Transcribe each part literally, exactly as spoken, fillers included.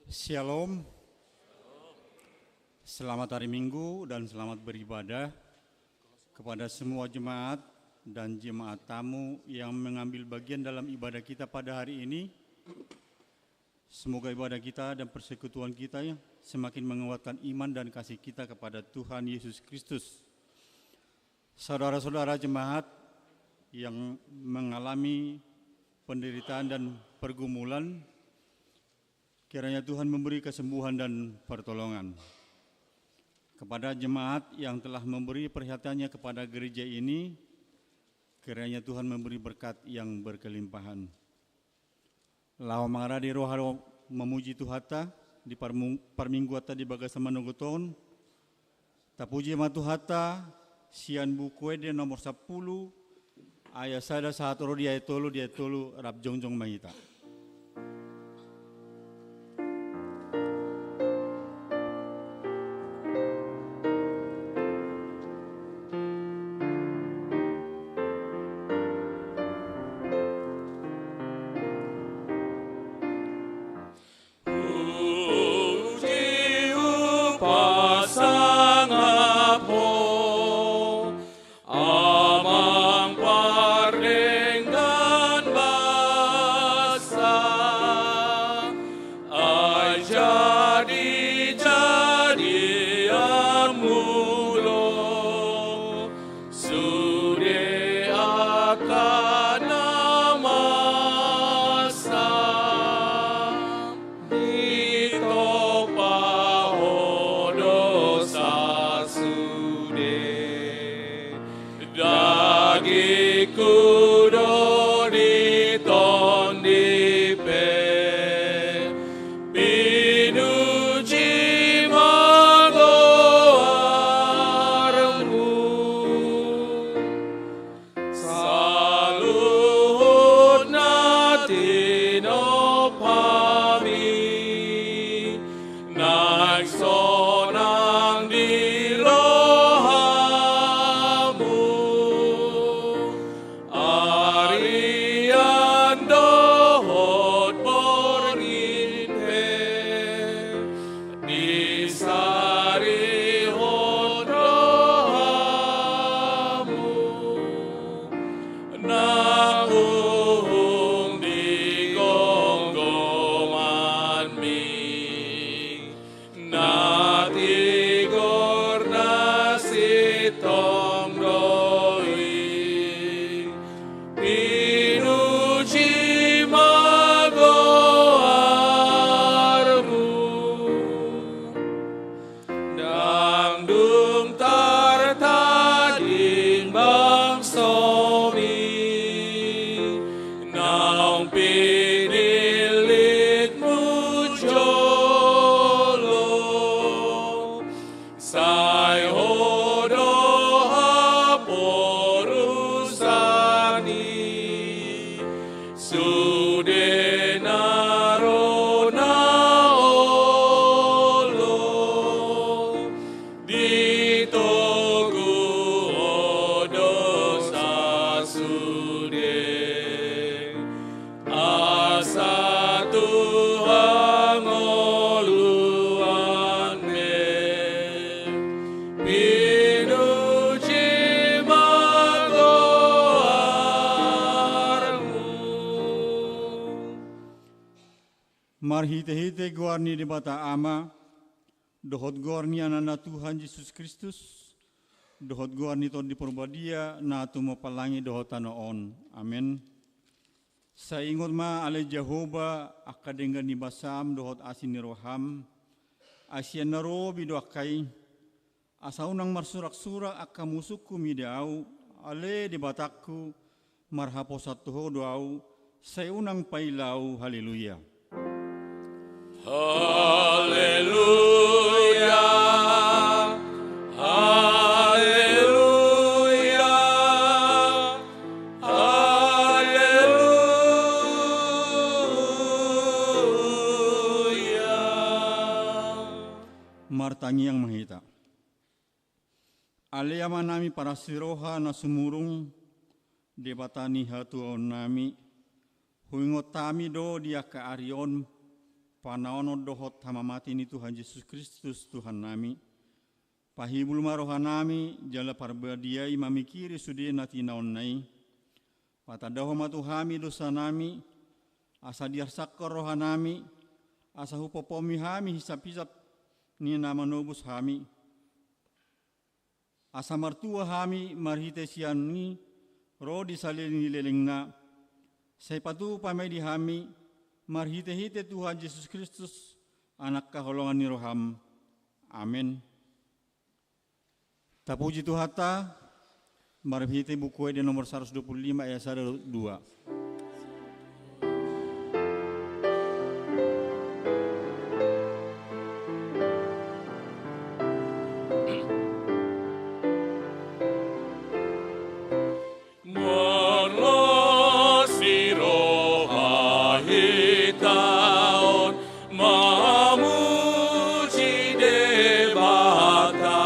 Shalom. Selamat hari Minggu dan selamat beribadah kepada semua jemaat dan jemaat tamu yang mengambil bagian dalam ibadah kita pada hari ini. Semoga ibadah kita dan persekutuan kita, ya, semakin menguatkan iman dan kasih kita kepada Tuhan Yesus Kristus. Saudara-saudara jemaat yang mengalami penderitaan dan pergumulan, kiranya Tuhan memberi kesembuhan dan pertolongan. Kepada jemaat yang telah memberi perhatiannya kepada gereja ini, kiranya Tuhan memberi berkat yang berkelimpahan. Laho mangarade roha ro mamuji Tuhanta di parmu-, parmingguanta di bagasan manogot on. Tapuji ma Tuhanta sian Buku Ende nomor sampulu, ayat sada sahat ro di ayat tolu, di ayat tolu rap jongjong ma hita. Puji hupasangap Ho, Amang pardenggan basa, ai jadi-jadianmu do sude angka na masa. Ditompa Ho do sasude, dagingku do di tondi pe, pinuji ma goarmu. Saluhut na tinompami, naeng sonang di rohamu, arian dohot borngin pe. Disarihon rohamu, nang uhum di gomgomanmi, na tigor na sintong do i. Pinuji ma goarmu. Ndang dung tartading bangsomi, naung pinillitmu jolo. Sai Ho do haporusan i, sude na ro na olo, ditogu Ho do sasude. Asa tu hangoluan be, pinuji ma goarmu. Marhitehite goar ni Debata Ama, dohot goar ni Anakna Tuhan Jesus Kristus, dohot goar ni Tondi Parbadia na tumompa langit dohot tano on. Amen. Sai ingot ma ale Jahowa angka denggan ni basam dohot asi ni roham, ai sian na robi do angka i, asa unang marsuraksurak angka musungku mida ahu, ale Debatangku, marhaposan tu Ho do ahu, sai unang paila ahu. Haleluya. Haleluya, haleluya, haleluya. Martangiang ma hita. Ale Amanami parasi roha na sumurung, Debata ni hatuaonnami, huingot hami do di angka ari on, hapanaonon dohot hamamate ni Tuhan Jesus Kristus Tuhannami. Pahibul ma rohanami jala parbadiai mamingkiri sude na tinaonna i. Patandahon ma tu hami dosanami, asa diarsangkon rohanami, asa hupopommi hami hisap-hisap ni na manobus hami. Asa martua hami marhite sian i ro di saleleng ni lelengna. Sai patupa ma i di hami marhite-hite Tuhan Jesus Kristus, Anak haholongan ni roham. Amen. Tapuji Tuhanta, marhite Buku Ende nomor saratus dua pulu lima ayat sada dua. Marlas ni roha hita on mamuji Debata.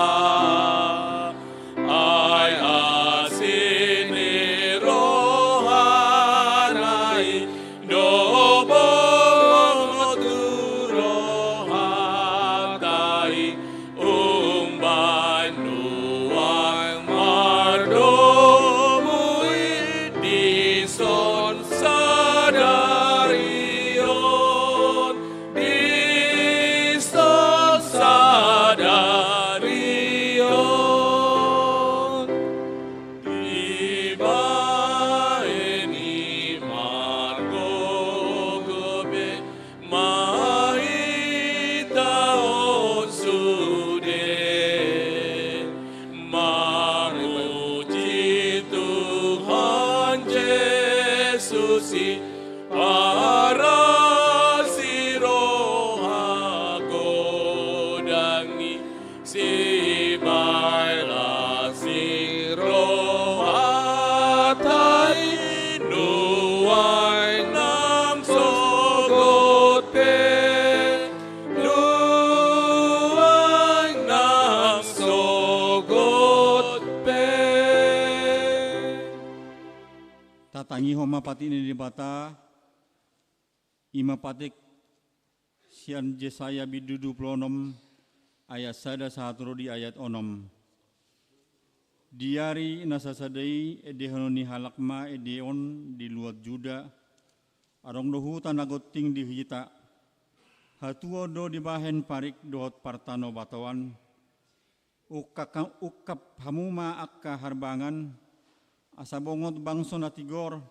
Ai asi ni rohana i do bongot tu rohanta i, umbahen nuaeng mardomu i dison sadari on. Dison sadari on. Dibahen i margogo be ma hita on sude mamuji Tuhan Jesus i. Paras ni roha godang i, sibahen las ni rohanta i nuaeng nang sogot pe, nuaeng nang sogot pe. Tatangihon ma patik ni Debata. I ma patik sian Jesaya bindu dua pulu onom ayat sada sahat ro di ayat onom. Di ari na sasada i endehonon ni halak ma ende on di luat Juda, adong do huta na gonting di hita. Hatuaon do dibahen parik dohot partanobatoan. Ungkap, ungkap hamu ma angka harbangan, asa bongot bangso na tigor,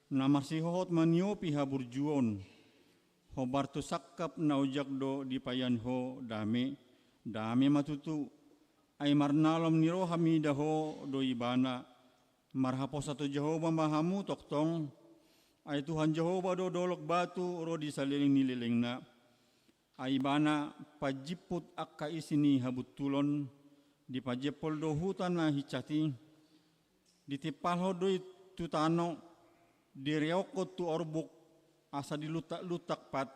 na marsihohot maniopi haburjuon. Hombar tu sangkap na ojak do dipaian ho dame, dame ma tutu. Ai marnalom ni roha mida ho do ibana. Marhaposan tu Jahowa ma hamu tongtong. Ai Tuhan Jahowa do dolok batu ro di saleleng ni lelengna. Ai ibana panjimput angka isi ni habuntulon, dipajempol do huta na hinsat i, ditimpalhon do i tu tano, direonghon tu orbuk, asa diluntak-luntak pat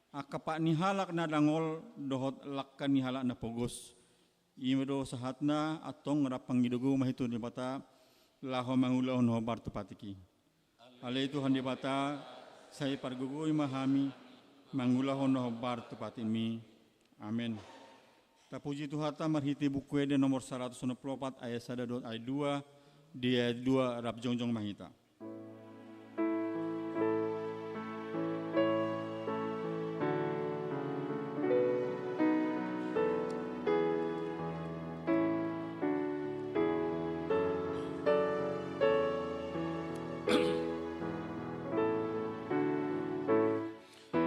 angka pat ni halak na dangol dohot langka ni halak na pogos. I ma do sahatna, antong rap pangidoan ma hita tu Debata laho mangulahon hombar tu patik i. Ale Tuhan Debata, sai pargogoi ma hami mangulahon na hombar tu patikmi. Amen. Tapuji Tuhanta marhite Buku Ende nomor saratus onom pulu opat ayat sada dohot ayat dua, di ayat dua rap jongjong ma hita.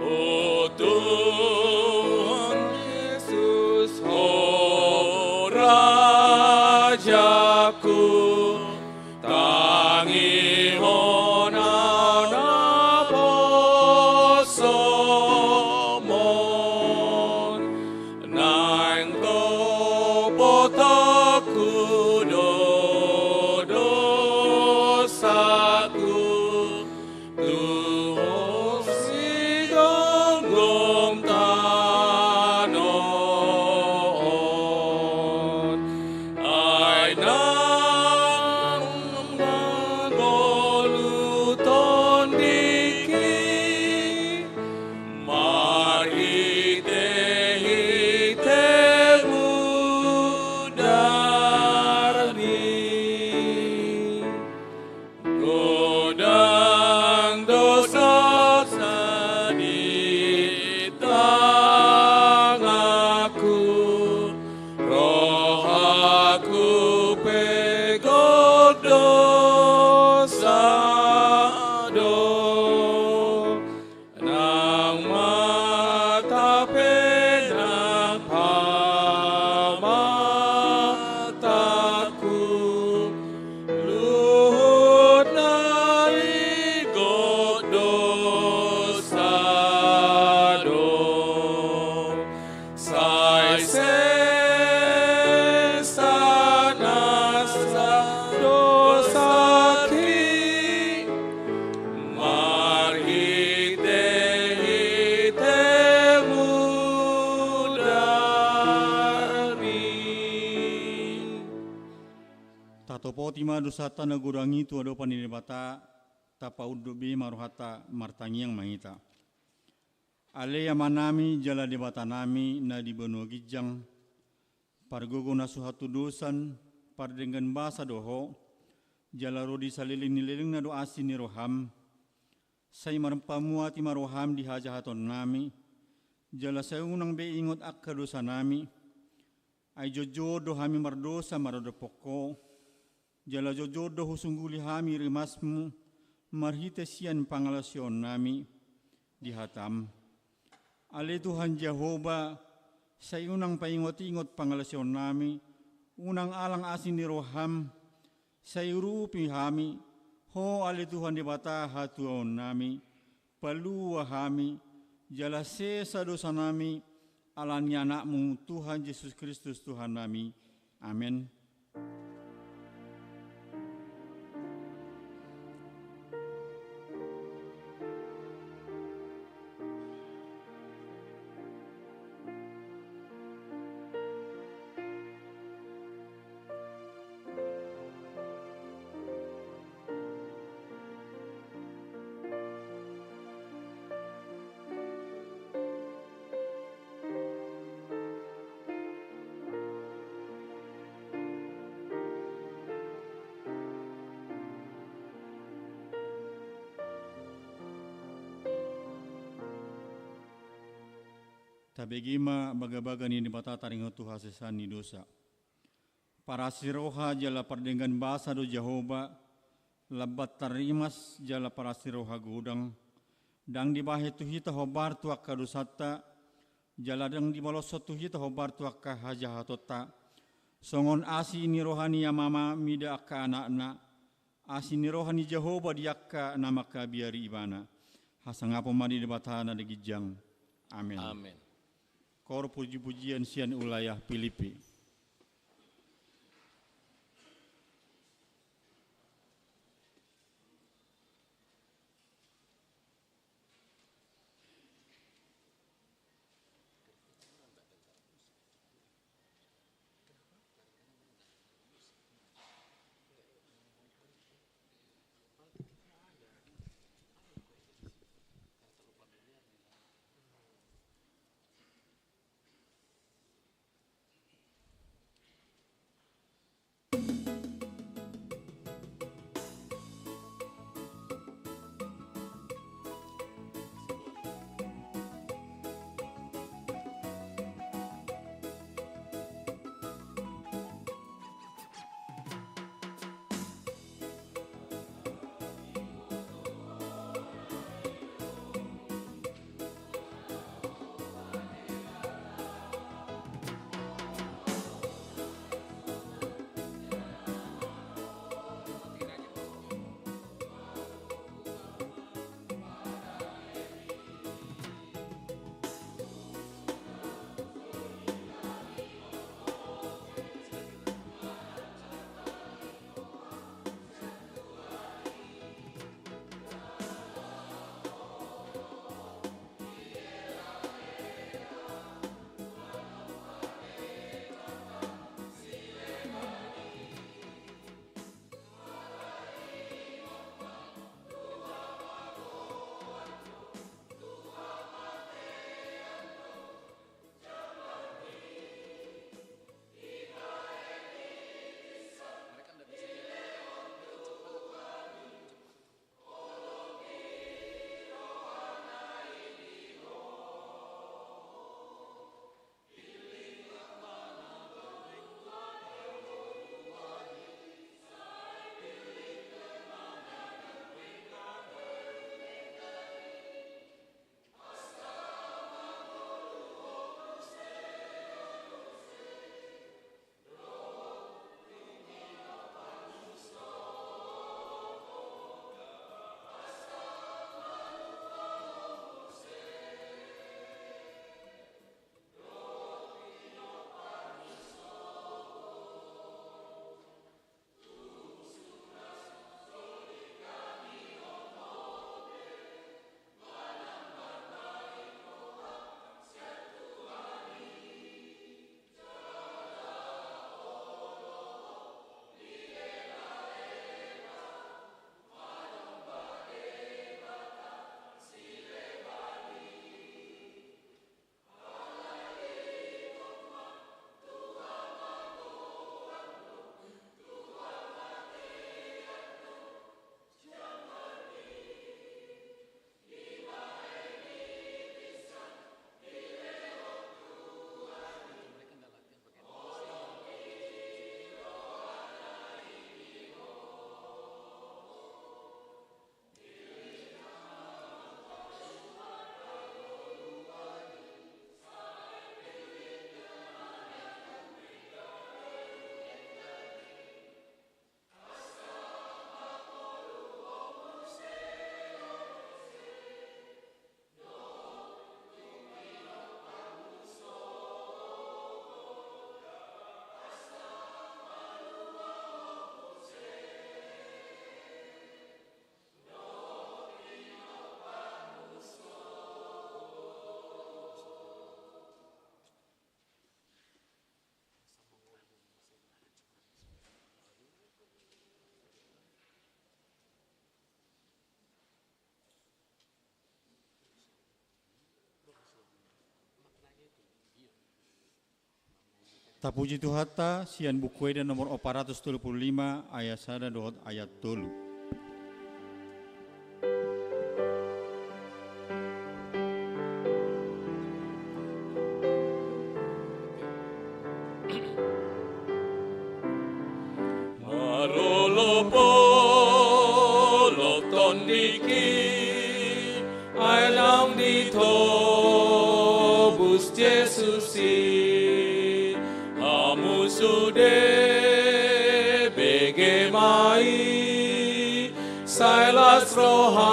O Tuhan Jesus, ho Rajaku, tangi dosanta na godang i tu adopan ni Debata, tapaunduk be ma rohanta, martangiang ma hita. Ale Amanami jala Debatanami na di banua ginjang, pargogo na so hatudosan, pardenggan basa do Ho, jala ro di saleleng ni lelengna do asi ni roham, sai marpamuati ma roham di hajahatonnami, jala sai unang be ingot angka dosanami, ai jotjot do hami mardosa maradophon Ho, jala jotjot do husungguli hami rimasmu marhite sian pangalaosionnami di hatam. Ale Tuhan Jahowa, sai unang paingot-ingot pangalaosionnami, unang alang asi ni roham, sai urupi hami, Ho ale Tuhan Debata hatuaonnami, palua hami, jala sesa dosanami, ala ni Anakmu Tuhan Jesus Kristus Tuhannami. Amen. Tabege ma bagabaga ni Debata taringot tu hasesaan ni dosa. Parasi roha jala pardenggan basa do Jahowa, lambat tarrimas jala parasi roha godang. Ndang dibahen tu hita hombar tu angka dosanta, jala ndang dibaloshon tu hita hombar tu angka hajahatonta. Songon asi ni roha ni Amana mida angka anakna, asi ni roha ni Jahowa di angka na mangkabiari Ibana. Hasangapon ma di Debata na di ginjang. Amen. Amen. Koor puji-pujian sian wilayah Pilipi. Tapuji Tuhanta, sian Buku Ende nomor opat ratus tolu pulu lima, ayat sada dohot ayat tolu. Marolopolop tondingki, ai naung ditobus Jesus i, hamu sude bege ma i, sai las rohangku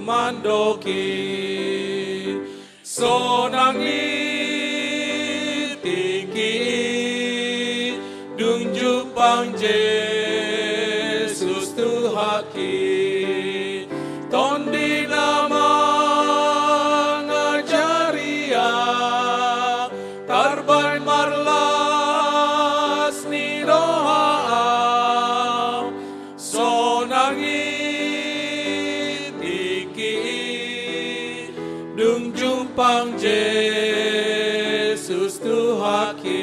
mandok i. Sonang ni tingki i, dung jumpang Jesus Tuhanki. Tondi na mangajari au, tarbaen marlas ni roha au. Sonang ni tingki i, dung jumpang Jesus Tuhanki.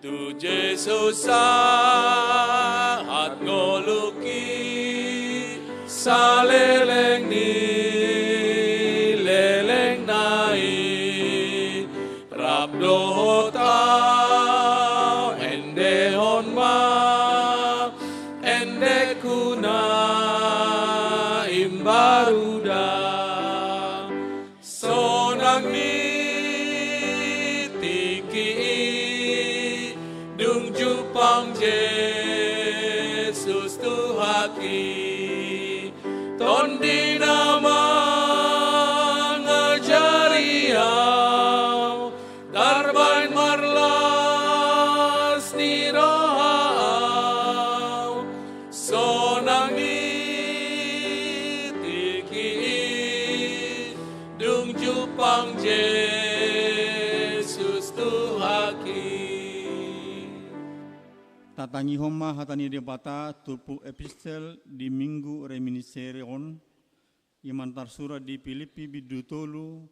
Tu Jesus sahat ngolungki, saleleng ni lelengna i. Rap dohot au endehon ma endengku na imbaru da. Sonang ni tingki i, dung jumpang Jesus Tuhanki. Tondi na mangajari au, tarbaen marlas ni roha au. Sonang ni tingki i, dung jumpang Jesus Tuhanki. Tatangihon ma hata ni Debata turpuk epistel di Minggu Reminiscere on, i ma na tarsurat di Pilippi bindu tolu,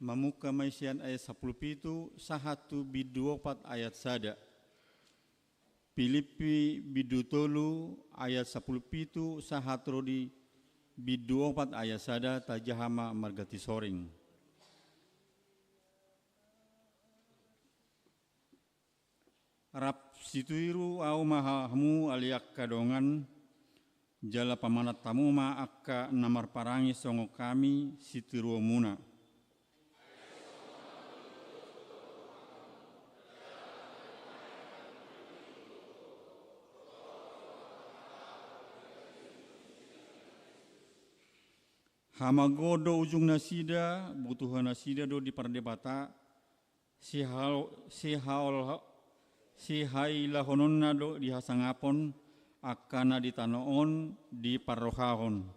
mamungka ma i sian ayat sampulu pitu sahat tu bindu opat ayat sada. Pilippi bindu tolu ayat sampulu pitu sahat ro di bindu opat ayat sada, tajaha ma marganti soring. Rap sitiru au ma hamu ale angka dongan, jala pamanat hamu ma angka na marparange songon hami sitiruonmuna. Hamargoon do ujung nasida, butuha nasida do di pardebata, sihal-, sihal-, sihailahononna do di hasangapon, angka na di tano on diparrohahon.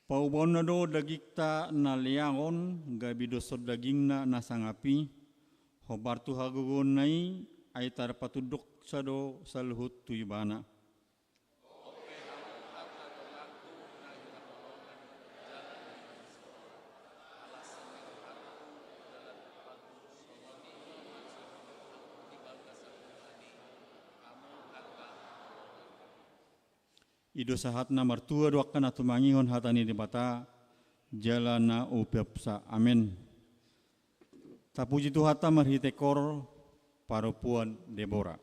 Paubaonna do dagingta na leang on, gabe doshon dagingna na sangap i, hombar tu hagogoonna i, ai tarpatunduksa do saluhut tu ibana. I do sahat na martua do angka na tumangihon hata ni Debata, jala na umpeopsa. Amen. Tapuji Tuhanta marhite kor parompuan Debora.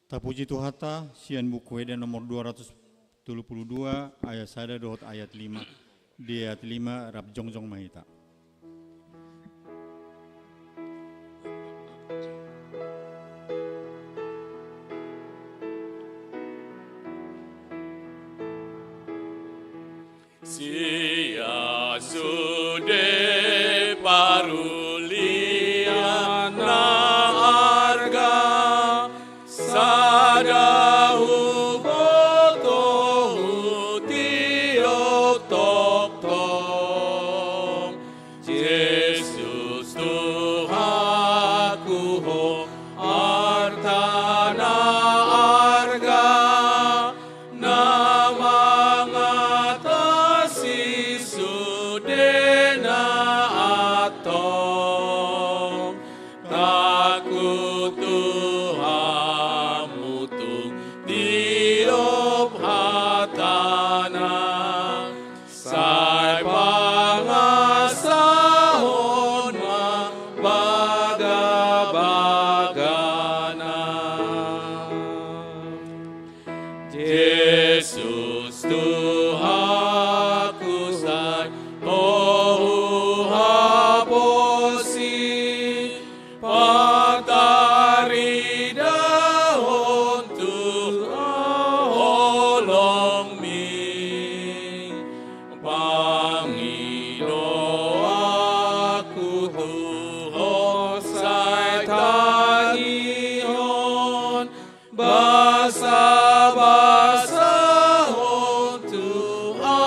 Tapuji Tuhanta, sian Buku Ende nomor dua ratus tolu pulu dua, ayat sada dohot ayat lima. Di ayat lima, rap jongjong ma hita. Sian sude parulian na arga, sada huboto hu tiop tongtong. Jesus Tuhanku, Ho arta na arga, na mangatasi sude na antong. Tangkup tu Hamu tung tiop hatana, sai pangasahon ma bagabagana. Jesus Tuhanku, sai Ho huhaposi, pataridahon tu holongmi. Pangidoanku tu Ho, sai tangihon, basabasahon tu Ho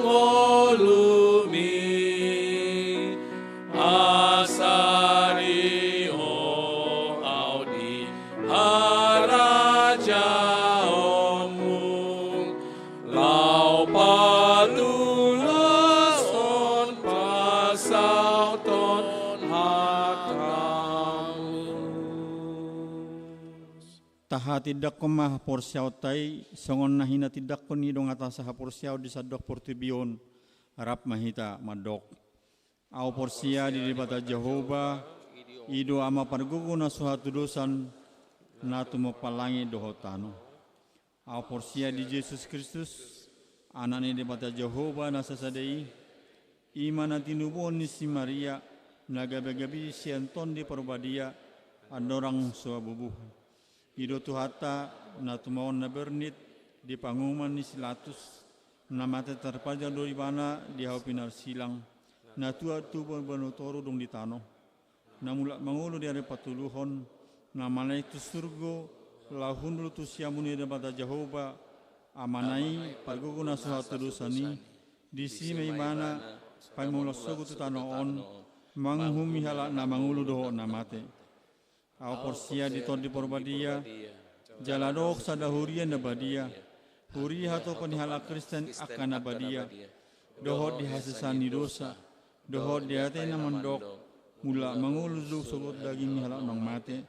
ngolumi. Asa dihon ahu di harajaonmu, laho patulason pasahathon hatamu. Tahatindangkon ma haporseaonta i, songon na hinatindangkon ni donganta sahaporseaon di sandok portibi on. Rap ma hita mandok. Ahu porsea di Debata Jahowa, i do Ama pargogo na so hatudosan, na tumompa langit dohot tano. Ahu porsea di Jesus Kristus, Anak ni Debata Jahowa na sasada i, i ma na tinubuhon ni si Maria, na gabe-gabe sian Tondi Parbadia, andorang so bubuhan. I do Tuhanta, na tumaon na bernit di panguhuman ni si Latus, na mate tarpajar do Ibana di hau pinarsilang, na tuat tu banua toru dung di tano, na mulak mangolu di ari patoluhon, na manaek tu surgo, laho hundul tu siamun ni Debata Jahowa, Amana i, pargogo na so hatudosan i, disi ma Ibana paima ulos sogot tu tano on, manguhumi halak na mangolu dohot na mate. Ahu porsea di Tondi Parbadia, jala adong sada huria na badia, huria hatopan ni halak Kristen angka na badia, dohot di hasesaan ni dosa, dohot di ate na mandok, mulak mangolu do sogot daging ni halak naung mate,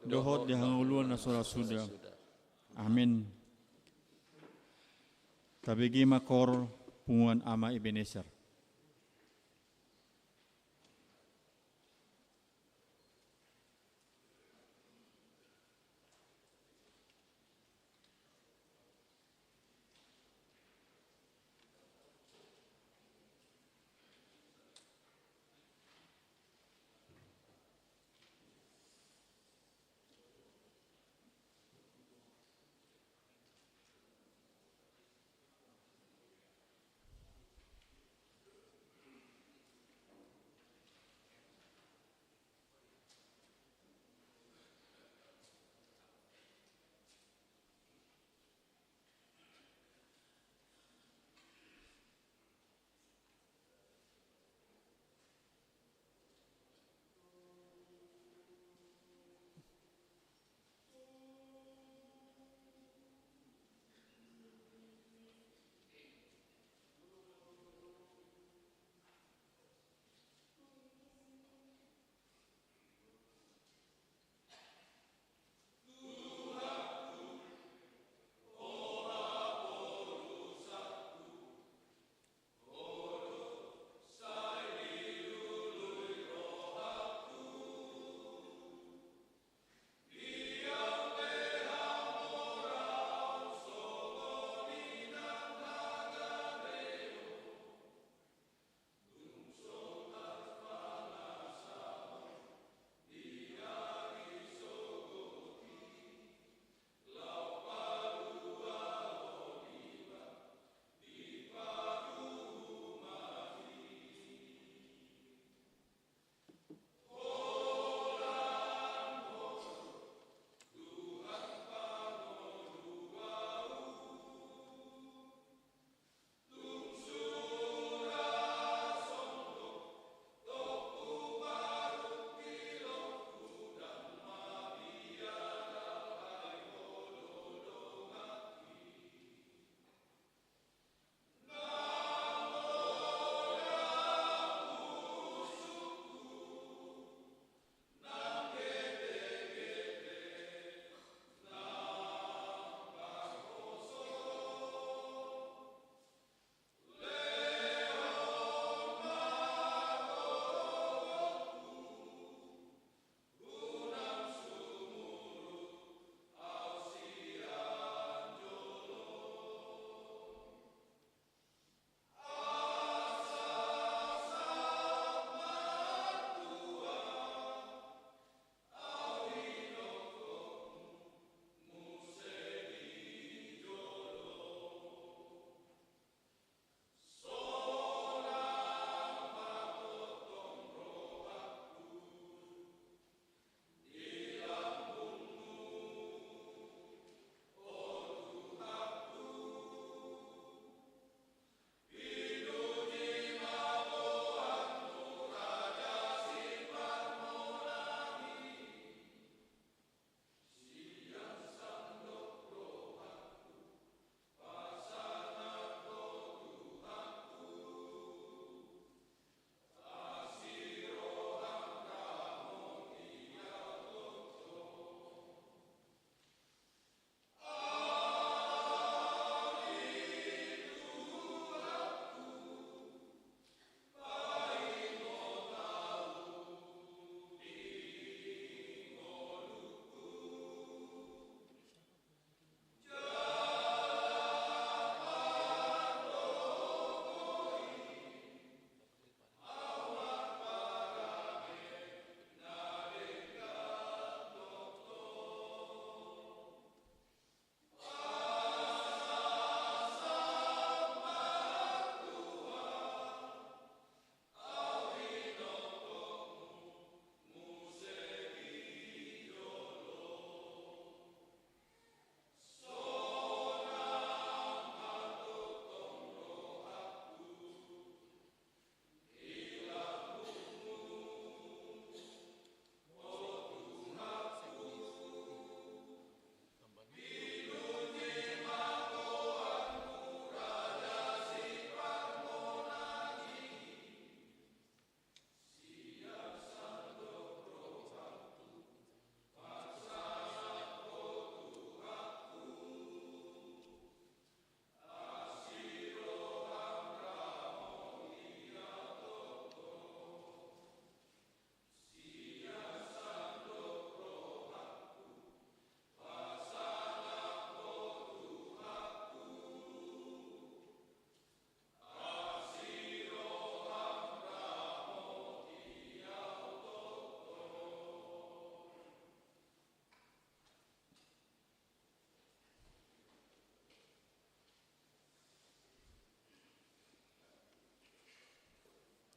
dohot di hangoluan na so ra suda. Amen. Tabege ma koor punguan Ama Ebenezer.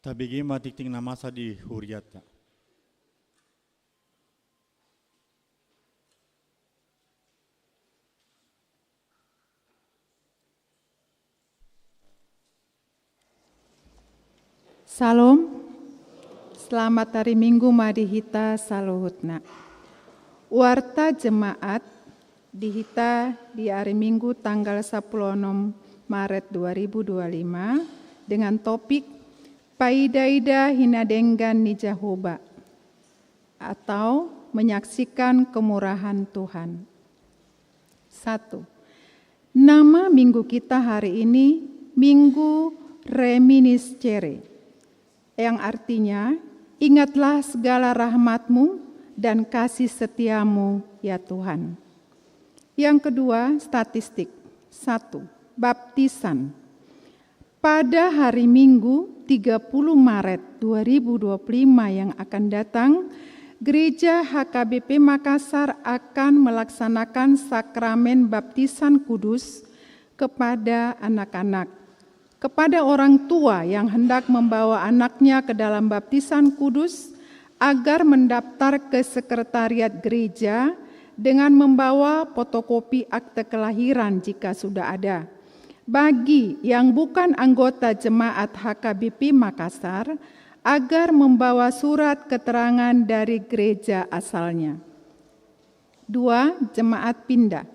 Tabege ma tingting na masa di hurianta. Salom. Selamat hari Minggu ma di hita saluhutna. Warta jemaat di hita di hari Minggu tanggal sepuluh Maret dua ribu dua puluh lima dengan topik Paida-ida hinadenggan ni Jahowa atau menyaksikan kemurahan Tuhan. Satu. Nama minggu kita hari ini Minggu Reminiscere, yang artinya, ingatlah segala rahmat-Mu dan kasih setia-Mu, ya Tuhan. Yang kedua, statistik. Satu, baptisan. Pada hari Minggu, tiga puluh Maret dua ribu dua puluh lima yang akan datang, Gereja H K B P Makassar akan melaksanakan sakramen baptisan kudus kepada anak-anak. Kepada orang tua yang hendak membawa anaknya ke dalam baptisan kudus, agar mendaftar ke sekretariat gereja dengan membawa fotokopi akte kelahiran jika sudah ada. Bagi yang bukan anggota jemaat H K B P Makassar, agar membawa surat keterangan dari gereja asalnya. Dua, jemaat pindah.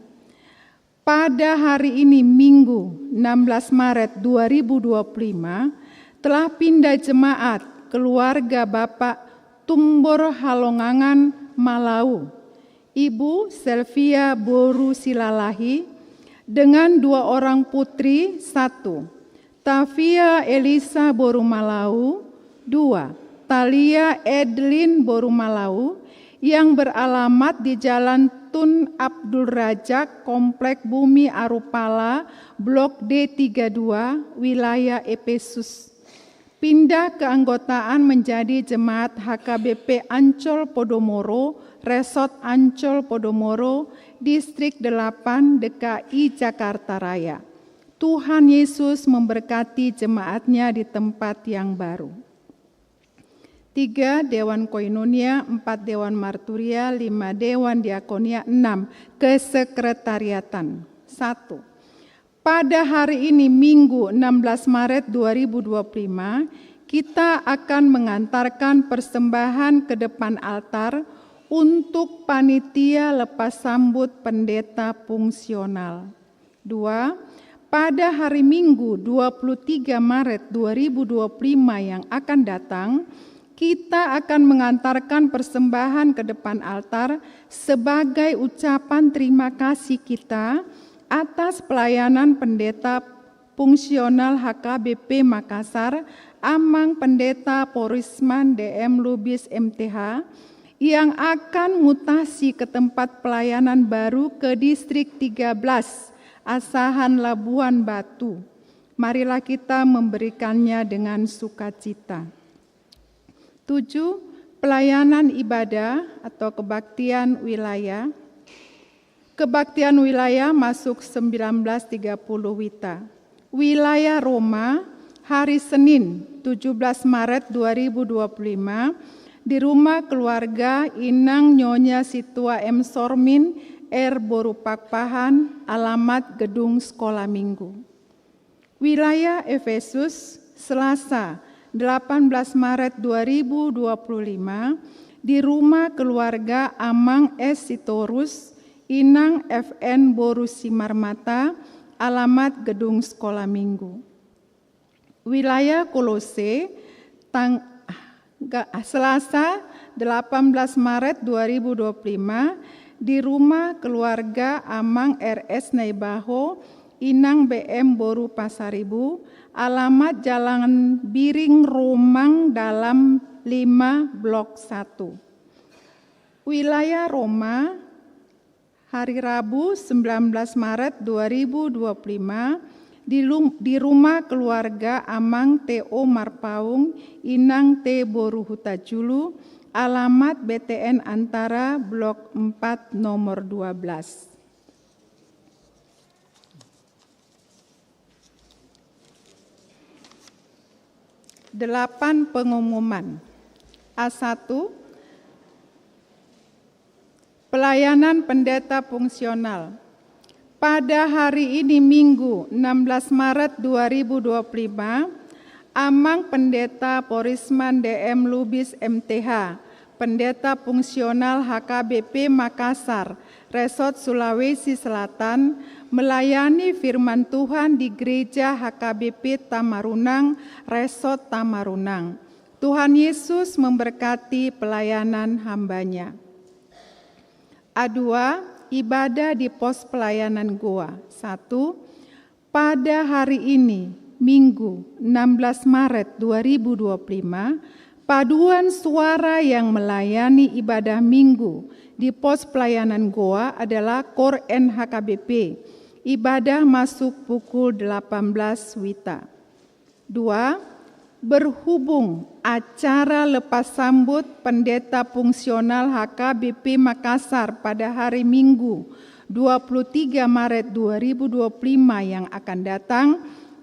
Pada hari ini, Minggu, enam belas Maret dua ribu dua puluh lima, telah pindah jemaat keluarga Bapak Tumbor Halongangan Malau, Ibu Selvia boru Silalahi, dengan dua orang putri, satu, Tavia Elisa boru Malau, dua, Thalia Edlin boru Malau, yang beralamat di Jalan Tun Abdul Razak, Komplek Bumi Arupala, Blok D tiga dua, wilayah Epesus. Pindah keanggotaan menjadi jemaat H K B P Ancol Podomoro, Resort Ancol Podomoro, Distrik delapan, D K I Jakarta Raya. Tuhan Yesus memberkati jemaatnya di tempat yang baru. Tiga, Dewan Koinonia, empat, Dewan Marturia, lima, Dewan Diakonia, enam, Kesekretariatan. Satu, pada hari ini, Minggu, enam belas Maret dua ribu dua puluh lima, kita akan mengantarkan persembahan ke depan altar untuk panitia lepas sambut pendeta fungsional. Dua, pada hari Minggu, dua puluh tiga Maret dua ribu dua puluh lima yang akan datang, kita akan mengantarkan persembahan ke depan altar sebagai ucapan terima kasih kita atas pelayanan pendeta fungsional H K B P Makassar, Amang Pendeta Porisman D M Lubis M T H, yang akan mutasi ke tempat pelayanan baru ke Distrik tiga belas, Asahan, Labuhan Batu. Marilah kita memberikannya dengan sukacita. Tujuh, pelayanan ibadah atau kebaktian wilayah. Kebaktian wilayah masuk sembilan belas tiga puluh WITA. Wilayah Roma, hari Senin, tujuh belas Maret dua ribu dua puluh lima, di rumah keluarga Inang Nyonya Situa M Sormin, R boru Pakpahan, alamat Gedung Sekolah Minggu. Wilayah Epesus, Selasa, delapan belas Maret dua ribu dua puluh lima, di rumah keluarga Amang S Sitorus, Inang F N boru Simarmata, alamat Gedung Sekolah Minggu. Wilayah Kolose, tang-, ga-, Selasa, delapan belas Maret dua ribu dua puluh lima, di rumah keluarga Amang R S Naibaho, Inang B M boru Pasaribu, alamat Jalan Biring Romang Dalam lima, Blok satu. Wilayah Roma, hari Rabu, sembilan belas Maret dua ribu dua puluh lima, di lum-, di rumah keluarga Amang T O Marpaung, Inang T boru Hutajulu, alamat B T N Antara, Blok empat, nomor dua belas. Delapan pengumuman. A satu, pelayanan pendeta fungsional. Pada hari ini, Minggu, enam belas Maret dua ribu dua puluh lima, Amang Pendeta Porisman D M Lubis M T H, Pendeta Fungsional H K B P Makassar, Resort Sulawesi Selatan, melayani firman Tuhan di Gereja H K B P Tamarunang, Resort Tamarunang. Tuhan Yesus memberkati pelayanan hamba-Nya. A dua, ibadah di pos pelayanan Goa. Satu, pada hari ini, Minggu, enam belas Maret dua ribu dua puluh lima, paduan suara yang melayani ibadah Minggu di pos pelayanan Goa adalah Kor N H K B P. Ibadah masuk pukul delapan belas wita. Dua, berhubung acara lepas sambut Pendeta Fungsional H K B P Makassar pada hari Minggu, dua puluh tiga Maret dua ribu dua puluh lima yang akan datang,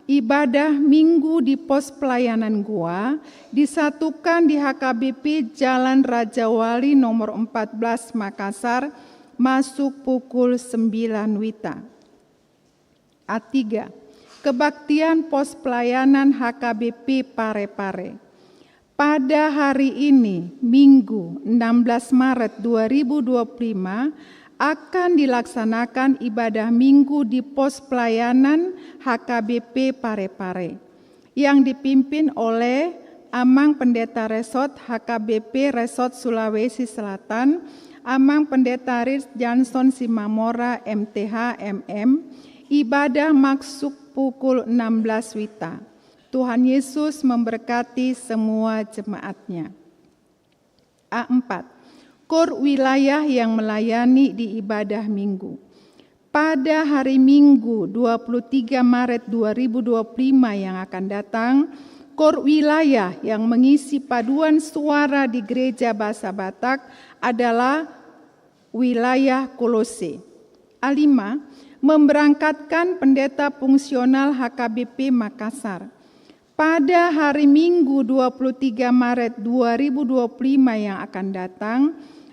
ibadah Minggu di pos pelayanan Goa disatukan di H K B P Jalan Raja Wali nomor empat belas Makassar, masuk pukul sembilan wita. A tiga, kebaktian pos pelayanan H K B P Parepare. Pada hari ini, Minggu, enam belas Maret dua ribu dua puluh lima, akan dilaksanakan ibadah Minggu di pos pelayanan H K B P Parepare, yang dipimpin oleh Amang Pendeta Resort H K B P Resort Sulawesi Selatan, Amang Pendeta Ris Johnson Simamora M T H M M. Ibadah masuk pukul enam belas wita. Tuhan Yesus memberkati semua jemaat-Nya. A empat, kor wilayah yang melayani di ibadah Minggu. Pada hari Minggu, dua puluh tiga Maret dua ribu dua puluh lima yang akan datang, kor wilayah yang mengisi paduan suara di Gereja Bahasa Batak adalah wilayah Kolose. A lima, memberangkatkan Pendeta Fungsional H K B P Makassar. Pada hari Minggu, dua puluh tiga Maret dua ribu dua puluh lima yang akan datang,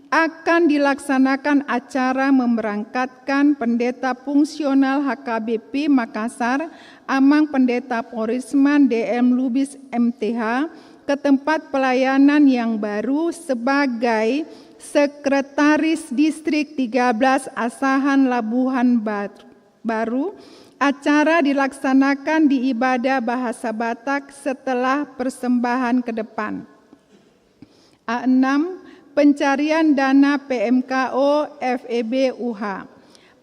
akan dilaksanakan acara memberangkatkan Pendeta Fungsional H K B P Makassar, Amang Pendeta Porisman D M Lubis M T H, ke tempat pelayanan yang baru sebagai Sekretaris Distrik tiga belas Asahan Labuhan Bat-, Baru. Acara dilaksanakan di ibadah bahasa Batak setelah persembahan ke depan. A enam, pencarian dana P M K O F E B U H.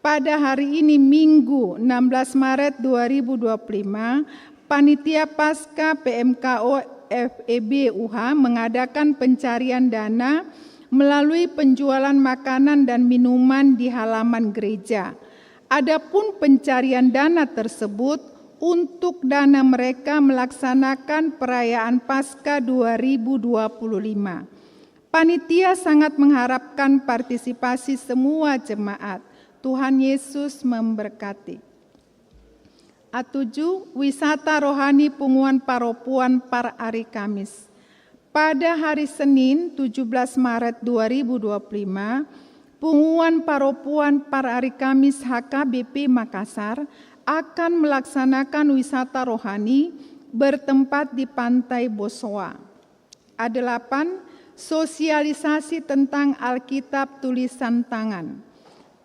Pada hari ini, Minggu, enam belas Maret dua ribu dua puluh lima, Panitia Paskah P M K O F E B U H mengadakan pencarian dana melalui penjualan makanan dan minuman di halaman gereja. Adapun pencarian dana tersebut untuk dana mereka melaksanakan perayaan Paskah dua ribu dua puluh lima. Panitia sangat mengharapkan partisipasi semua jemaat. Tuhan Yesus memberkati. A tujuh, wisata rohani punguan paropuan par ari Kamis. Pada hari Senin, tujuh belas Maret dua ribu dua puluh lima, punguan paropuan par ari Kamis H K B P Makassar akan melaksanakan wisata rohani bertempat di Pantai Bosowa. A delapan, sosialisasi tentang Alkitab tulisan tangan.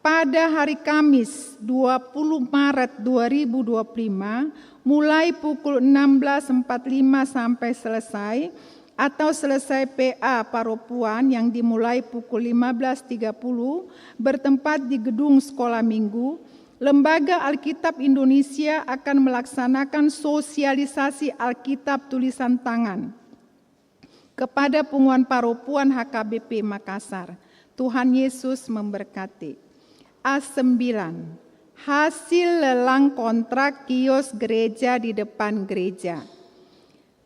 Pada hari Kamis, dua puluh Maret dua ribu dua puluh lima, mulai pukul enam belas empat puluh lima sampai selesai, atau selesai P A paropuan yang dimulai pukul lima belas tiga puluh, bertempat di Gedung Sekolah Minggu, Lembaga Alkitab Indonesia akan melaksanakan sosialisasi Alkitab tulisan tangan kepada punguan paropuan H K B P Makassar. Tuhan Yesus memberkati. A sembilan, hasil lelang kontrak kios gereja di depan gereja.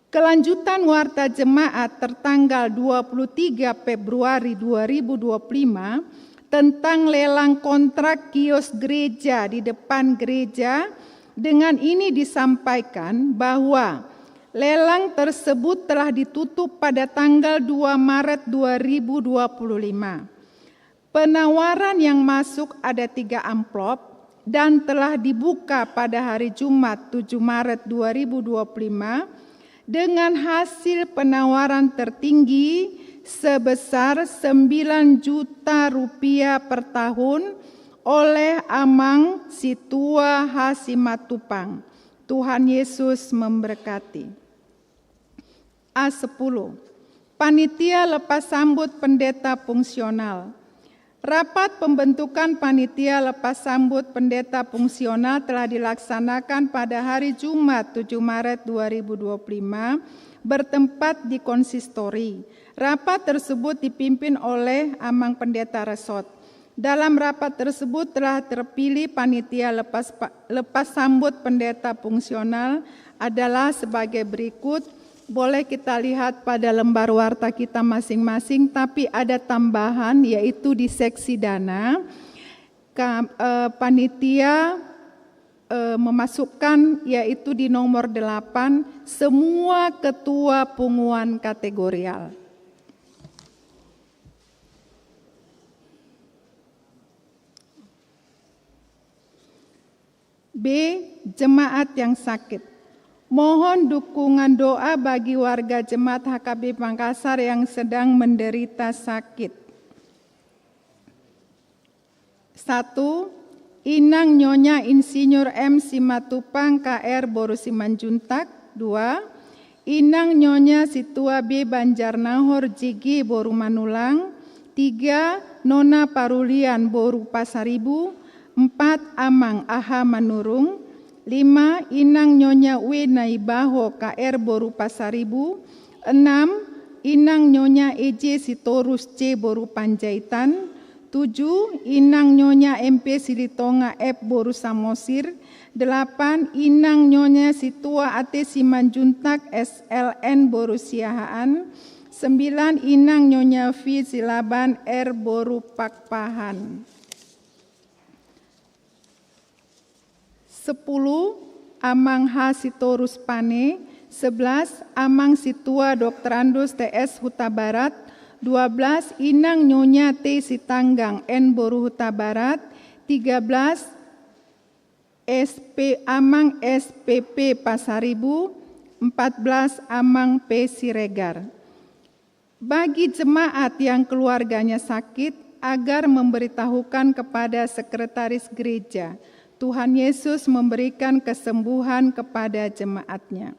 Kelanjutan warta jemaat tertanggal dua puluh tiga Februari dua ribu dua puluh lima tentang lelang kontrak kios gereja di depan gereja. Dengan ini disampaikan bahwa Lelang tersebut telah ditutup pada tanggal dua Maret dua ribu dua puluh lima. Penawaran yang masuk ada tiga amplop dan telah dibuka pada hari Jumat tujuh Maret dua ribu dua puluh lima dengan hasil penawaran tertinggi sebesar sembilan juta rupiah per tahun oleh Amang Situa H. Simatupang. Tuhan Yesus memberkati. A sepuluh. Panitia lepas sambut pendeta fungsional. Rapat pembentukan panitia lepas sambut pendeta fungsional telah dilaksanakan pada hari Jumat tujuh Maret dua ribu dua puluh lima, bertempat di konsistori. Rapat tersebut dipimpin oleh Amang Pendeta Resort. Dalam rapat tersebut telah terpilih panitia lepas pa-, lepas sambut pendeta fungsional adalah sebagai berikut. Boleh kita lihat pada lembar warta kita masing-masing, tapi ada tambahan, yaitu di seksi dana, ka-, eh, panitia, eh, memasukkan, yaitu di nomor delapan, semua ketua punguan kategorial. B. Jemaat yang sakit. Mohon dukungan doa bagi warga jemaat H K B Makassar yang sedang menderita sakit. Satu, Inang Nyonya Insinyur M. Simatupang, K R, boru Simanjuntak. Dua, Inang Nyonya Situa B. Banjarnahor, J G, boru Manulang. Tiga, Nona Parulian, boru Pasaribu. Empat, Amang A H Manurung. Lima, Inang Nyonya W. Naibaho, K R, boru Pasaribu. Enam, Inang Nyonya E J Sitorus C, boru Panjaitan. Tujuh, Inang Nyonya M P Silitonga F, boru Samosir. Delapan, Inang Nyonya Situa A T Simanjuntak S L N, boru Siahaan. Sembilan, Inang Nyonya V. Silaban R, boru Pakpahan. Sepuluh, Amang H. Sitorus Pane. Sebelas, Amang Situa Doktorandus T S Hutabarat. Dua belas, Inang Nyonya T. Sitanggang N, boru Hutabarat. Tiga belas, S P, Amang S P P Pasaribu. Empat belas, Amang P. Siregar. Bagi jemaat yang keluarganya sakit, agar memberitahukan kepada sekretaris gereja. Tuhan Yesus memberikan kesembuhan kepada jemaatnya.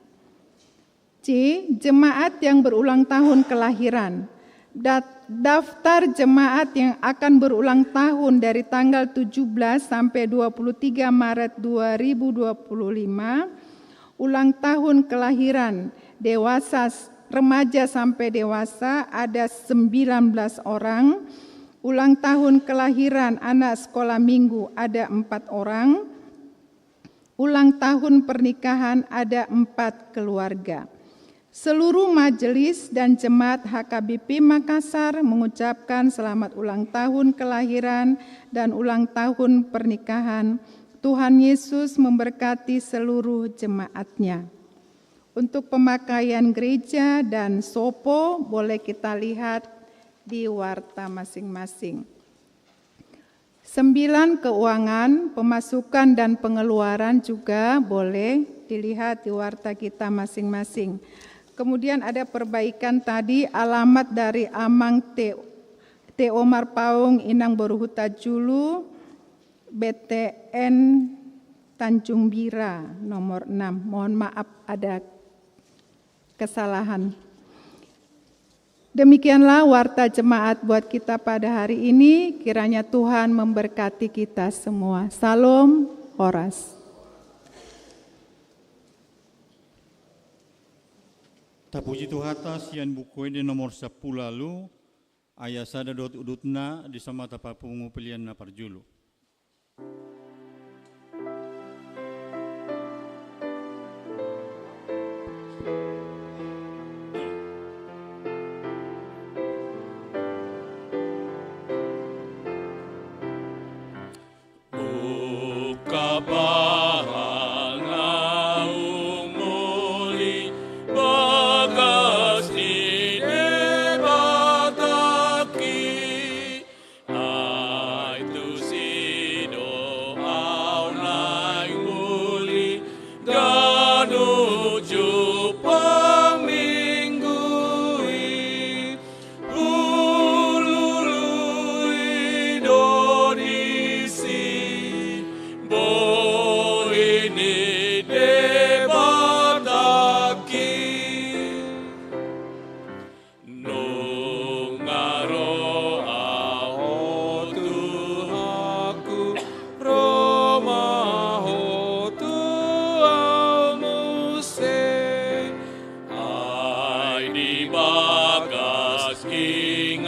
C. Jemaat yang berulang tahun kelahiran. Dat-, daftar jemaat yang akan berulang tahun dari tanggal tujuh belas sampai dua puluh tiga Maret dua ribu dua puluh lima. Ulang tahun kelahiran dewasa, remaja sampai dewasa ada sembilan belas orang. Ulang tahun kelahiran anak sekolah minggu ada empat orang. Ulang tahun pernikahan ada empat keluarga. Seluruh majelis dan jemaat H K B P Makassar mengucapkan selamat ulang tahun kelahiran dan ulang tahun pernikahan. Tuhan Yesus memberkati seluruh jemaatnya. Untuk pemakaian gereja dan sopo boleh kita lihat di warta masing-masing. Sembilan, keuangan, pemasukan dan pengeluaran juga boleh dilihat di warta kita masing-masing. Kemudian ada perbaikan tadi, alamat dari Amang T-, T O Marpaung, Inang boru Hutajulu, B T N Tanjung Bira, nomor enam. Mohon maaf ada kesalahan. Demikianlah warta jemaat buat kita pada hari ini. Kiranya Tuhan memberkati kita semua. Salom, horas. Tapuji Tuhanta, sian Buku Ende nomor sampulu ualu, ayat sada dohot udutna, di samata papungu pelean na parjolo. Buka baha naung muli, Ingananmu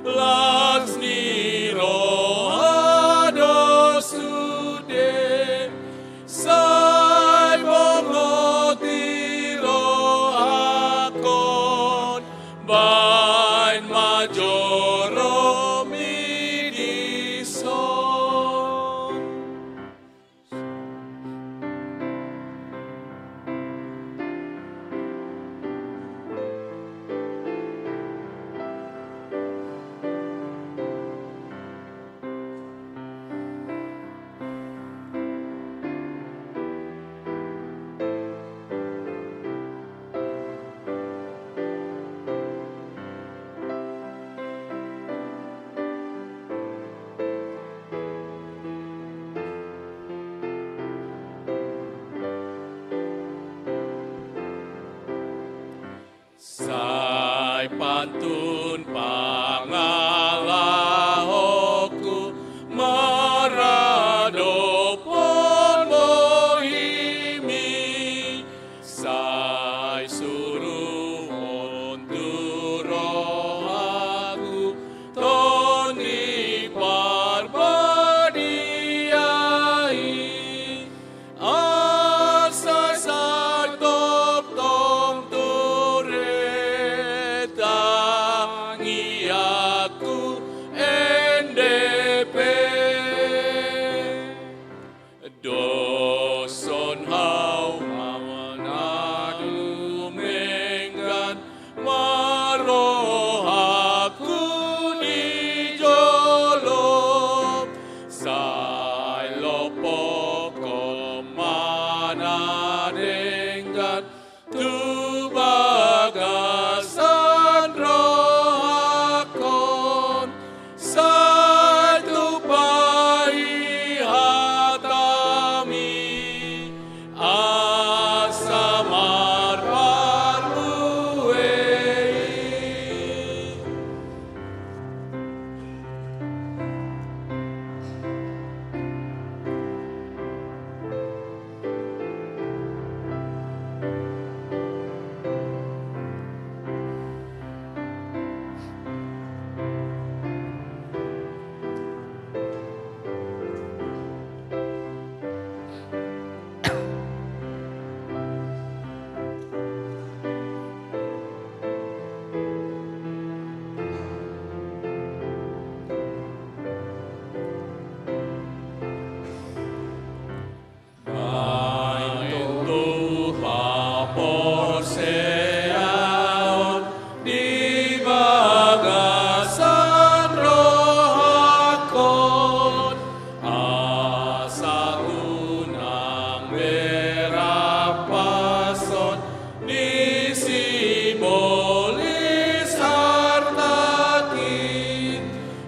las ni roha do sude, sai bongoti rohangkon, baen ma joro mi dison. Sai pantun pangalahonku maradophon bohimi, sai suruhon tu rohangku Tondi Parbadia i, asa sai tongtong ture tangiangku ende pe. Doshon hau ma na dumenggan ma rohangku di jolo, sai lompokhon ma na denggan tu bagasan rohangkon, sai tupa i hatami asa marparbue i. Baen tongtong haporseaon di bagasan rohangkon, asa unang be rampashon ni sibolis artaki,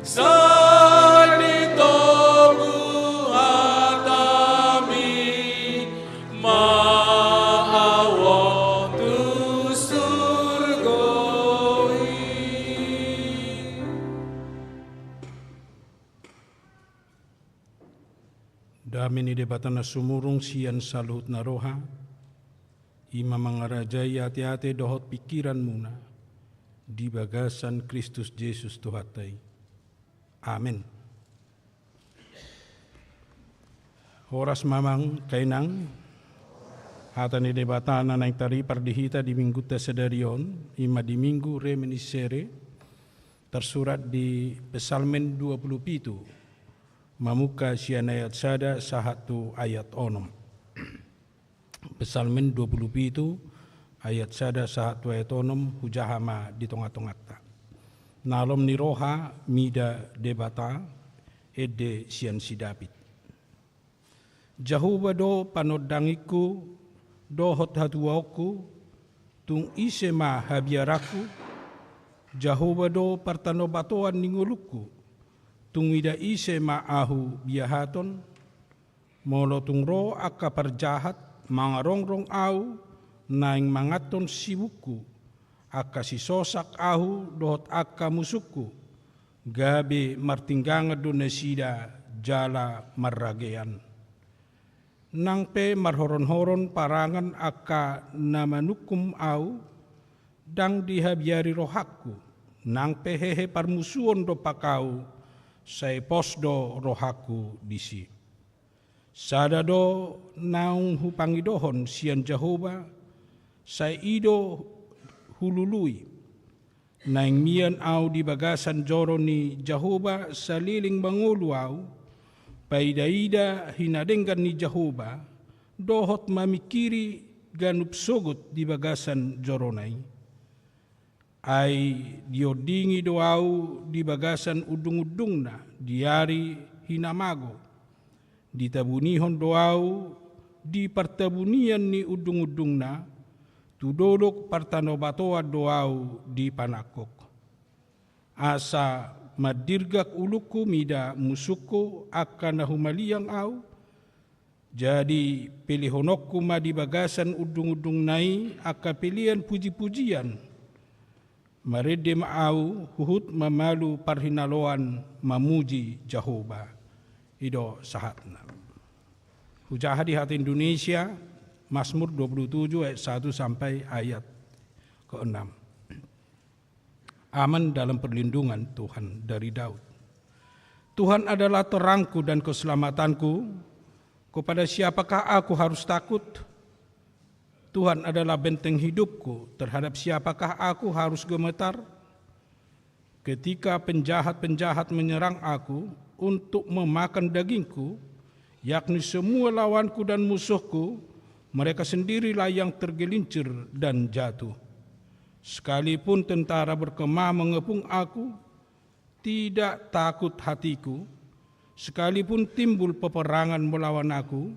sai ditogu hatami ma au on tu surgo i. Dame ni Debata na sumurung sian saluhut na roha, i ma mangarajai ateate dohot pingkiranmuna di bagasan Kristus Jesus Tuhanta i. Amen. Horas ma amang, inang. Hata ni Debata na naeng taripar di hita di minggunta sadari on, i ma di Minggu Reminiscere, tarsurat di Psalmen dua pulu pitu, mamungka sian ayat sada sahat tu ayat onom. Psalmen dua pulu pitu ayat sada sahat tu ayat onom, hujaha ma di tongatonganta. Na lom ni roha mida Debata, ende sian si David. Jahowa do panondangingku dohot hatuaonku, tung ise ma habiaranku? Jahowa do partanobatoan ni ngolungku, tung ida ise ma ahu biahaton? Molo tung ro angka parjahat mangarongrong ahu, naeng manganhon sibukku, angka sisosak ahu dohot angka musungku, gabe martinggangan do nasida jala marragean. Nang pe marhoronhoron parangan angka na manungkum ahu, Ndang dihabiari rohangku, nang pe hehe parmusuon dompak ahu, sai pos do rohangku disi. Sada do naung hupangidohon sian Jahowa, sai i do hulului. Naeng mian ahu di bagasan joro ni Jahowa saleleng mangolu ahu, paida-ida hinadenggan ni Jahowa, dohot mamingkiri ganup sogot di bagasan jorona i. Ai diondingi do ahu di bagasan undung-undungna di ari hinamago. Ditabunihon do ahu di partabunian ni undung-undungna, tu dolok partanobatoan do ahu dipanangkok. Asa mandirgak ulungku mida musungku angka na humaliang ahu, jadi pelehononku ma di bagasan undung-undungna i angka pelean puji-pujian. Marende ma ahu huhut mamalu parhinaloan mamuji Jahowa. I do sahatna. Hujaha di hata Indonesia, Mazmur dua puluh tujuh ayat satu sampai ayat keenam. Aman dalam perlindungan Tuhan dari Daud. Tuhan adalah terangku dan keselamatanku, kepada siapakah aku harus takut? Tuhan adalah benteng hidupku, terhadap siapakah aku harus gemetar? Ketika penjahat-penjahat menyerang aku untuk memakan dagingku, yakni semua lawanku dan musuhku, mereka sendirilah yang tergelincir dan jatuh. Sekalipun tentara berkemah mengepung aku, tidak takut hatiku. Sekalipun timbul peperangan melawan aku,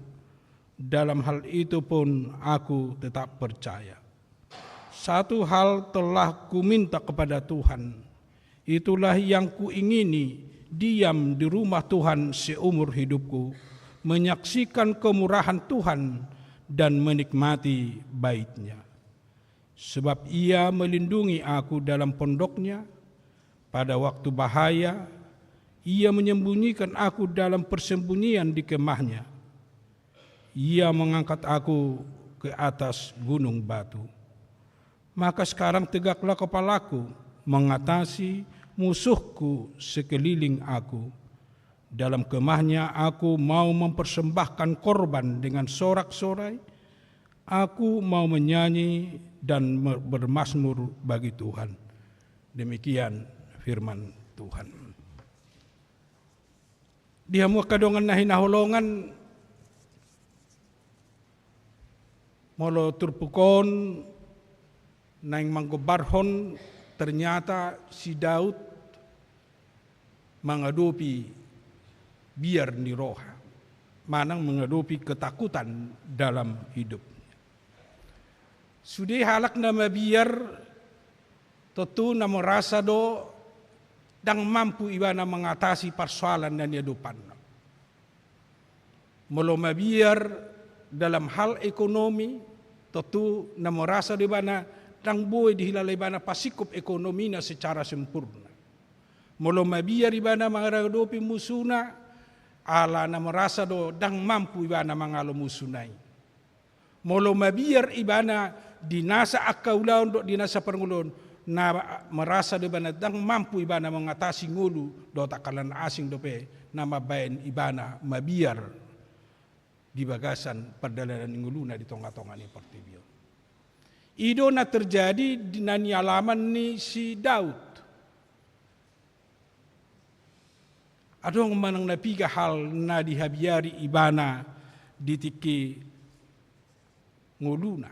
dalam hal itu pun aku tetap percaya. Satu hal telah kuminta kepada Tuhan, itulah yang kuingini, diam di rumah Tuhan seumur hidupku, menyaksikan kemurahan Tuhan dan menikmati bait-Nya. Sebab Ia melindungi aku dalam pondok-Nya, pada waktu bahaya, Ia menyembunyikan aku dalam persembunyian di kemah-Nya. Ia mengangkat aku ke atas gunung batu. Maka sekarang tegaklah kepalaku, mengatasi musuhku sekeliling aku. Dalam kemah-Nya aku mau mempersembahkan korban dengan sorak-sorai. Aku mau menyanyi dan mer-, bermazmur bagi Tuhan. Demikian firman Tuhan. Di hamu angka dongan na hinaholongan, molo turpuk on naeng manggombarhon, ternyata si Daud mangadopi biar ni roha, manang mangadopi ketakutan dalam hidupnya. Sude halak na mabiar, tontu na merasa do ndang mampu ibana mengatasi persoalan na niadopanna. Molo mabiar dalam hal ekonomi, tontu na merasa do ibana ndang boi dihilala ibana pasingkop ekonomina secara sempurna. Molo mabiar ibana mangadopi musuna, ala na merasa do ndang mampu ibana mangalo musuna i. Molo mabiar ibana di nasa angka ulaon dohot di nasa parngoluon, na merasa do ibana ndang mampu ibana mengatasi ngolu dohot angka na asing dope na mambaen ibana mabiar di bagasan pardalanan ni ngoluna di tonga-tonga ni portibi on. I do na terjadi di na nialaman ni si Daud. Adong manang na piga hal na dihabiari ibana di tingki ngoluna.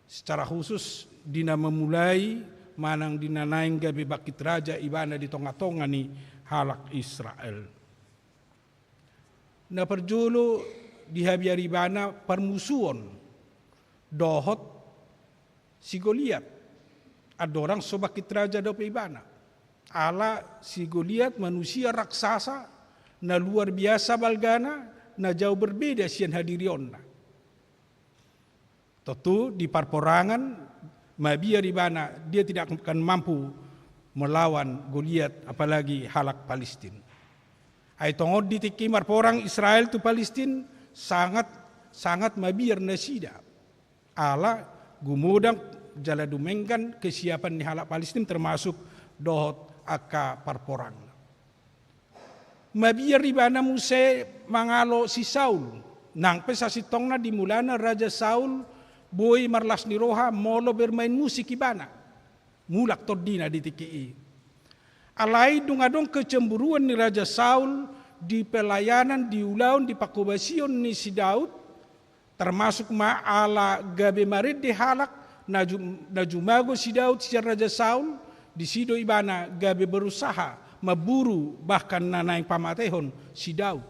Secara khusus di na mamulai manang di na naeng gabe bangkit raja ibana di tonga-tonga ni halak Israel. Na parjolo dihabiari ibana parmusuon dohot si Goliat. Andorang so bangkit raja dope ibana. Ala si Goliat manusia raksasa na luar biasa balgana, na jauh berbeda sian hadirionna. Tontu di parporangan mabiar ibana, dia tidak akan mampu melawan Goliat, apalagi halak Palistin. Ai tongon di tingki marporang Israel tu Palistin, sangat, sangat mabiar nasida. Ala gumodang jala dumenggan kesiapan ni halak Palistim termasuk dohot angka parporang. Mabiar ibana muse mangalo si Saul. Nang pe sasintongna di mulana Raja Saul boi marlas ni roha molo bermain musik ibana. Mulak tondina di tingki i. Alai dung adong kecemburuan ni Raja Saul di pelayanan, di ulaon, di pangkobasion ni si Daud, termasuk ma ala gabe marende halak na ju-, na jumago si Daud sian Raja Saul, disi do ibana gabe berusaha mamburu bahkan na naeng pamatehon si Daud.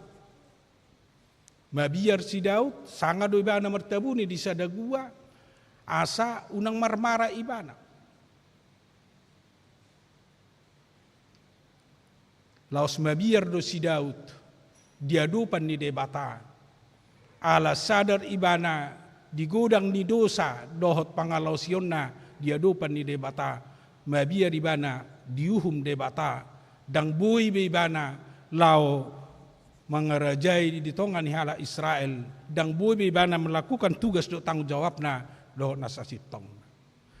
Mabiar si Daud, sanga do ibana martabuni di sada gua, asa unang marmara ibana. Laos mabiar do si Daud di adopan ni Debata. Ala sadar ibana di godang ni dosa dohot pangalaosionna di adopan ni Debata. Mabiar ibana diuhum Debata. Ndang boi be ibana laho mangarajai di tonga ni halak Israel. Ndang boi be ibana melakukan tugas dohot tanggung jawabna dohot na sasintongna.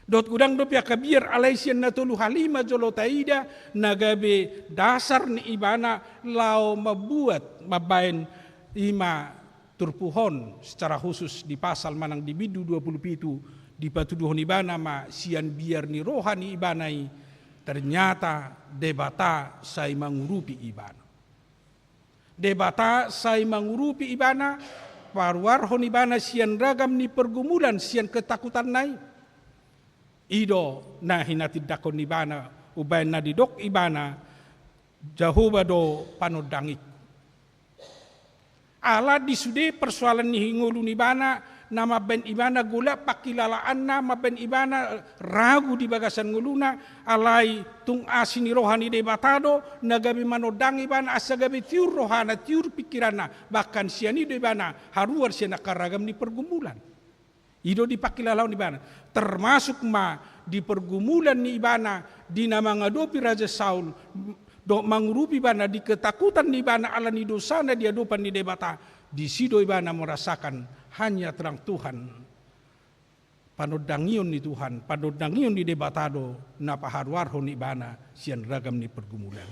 Dohot godang dope angka biar, alai sian na tolu hali ma jolo taida na gabe dasar ni ibana laho mambuat, mambaen, i ma turpuk on secara khusus di pasal manang di bindu dua puluh pitu, dipatuduhon ibana ma sian biar ni roha ni ibana i, ternyata Debata sai mangurupi ibana. Debata sai mangurupi ibana, paruarhon ibana sian ragam ni pergumulan, sian ketakutanna i. I do na hinatindangkon ibana, umbaen na didok ibana, Jahowa do panondangingku. Ala di sude persoalan ni ngolu ni ibana, na mambaen ibana golap pangkilalaanna, mambaen ibana ragu di bagasan ngoluna, alai tung asi ni roha ni Debata do na gabe manondangi ibana, asa gabe tiur rohana, tiur pingkiranna, bahkan sian i do ibana haruar sian angka ragam ni pergumulan. I do di pangkilalaon ibana, termasuk ma di pergumulan ni ibana di na mangadopi Raja Saul, dohot mangurupi ibana di ketakutan ni ibana ala ni dosana di adopan ni Debata, disi do ibana merasakan hanya terang Tuhan, panondangion ni Tuhan, panondangion ni Debata do na paharuarhon ibana sian ragam ni pergumulan.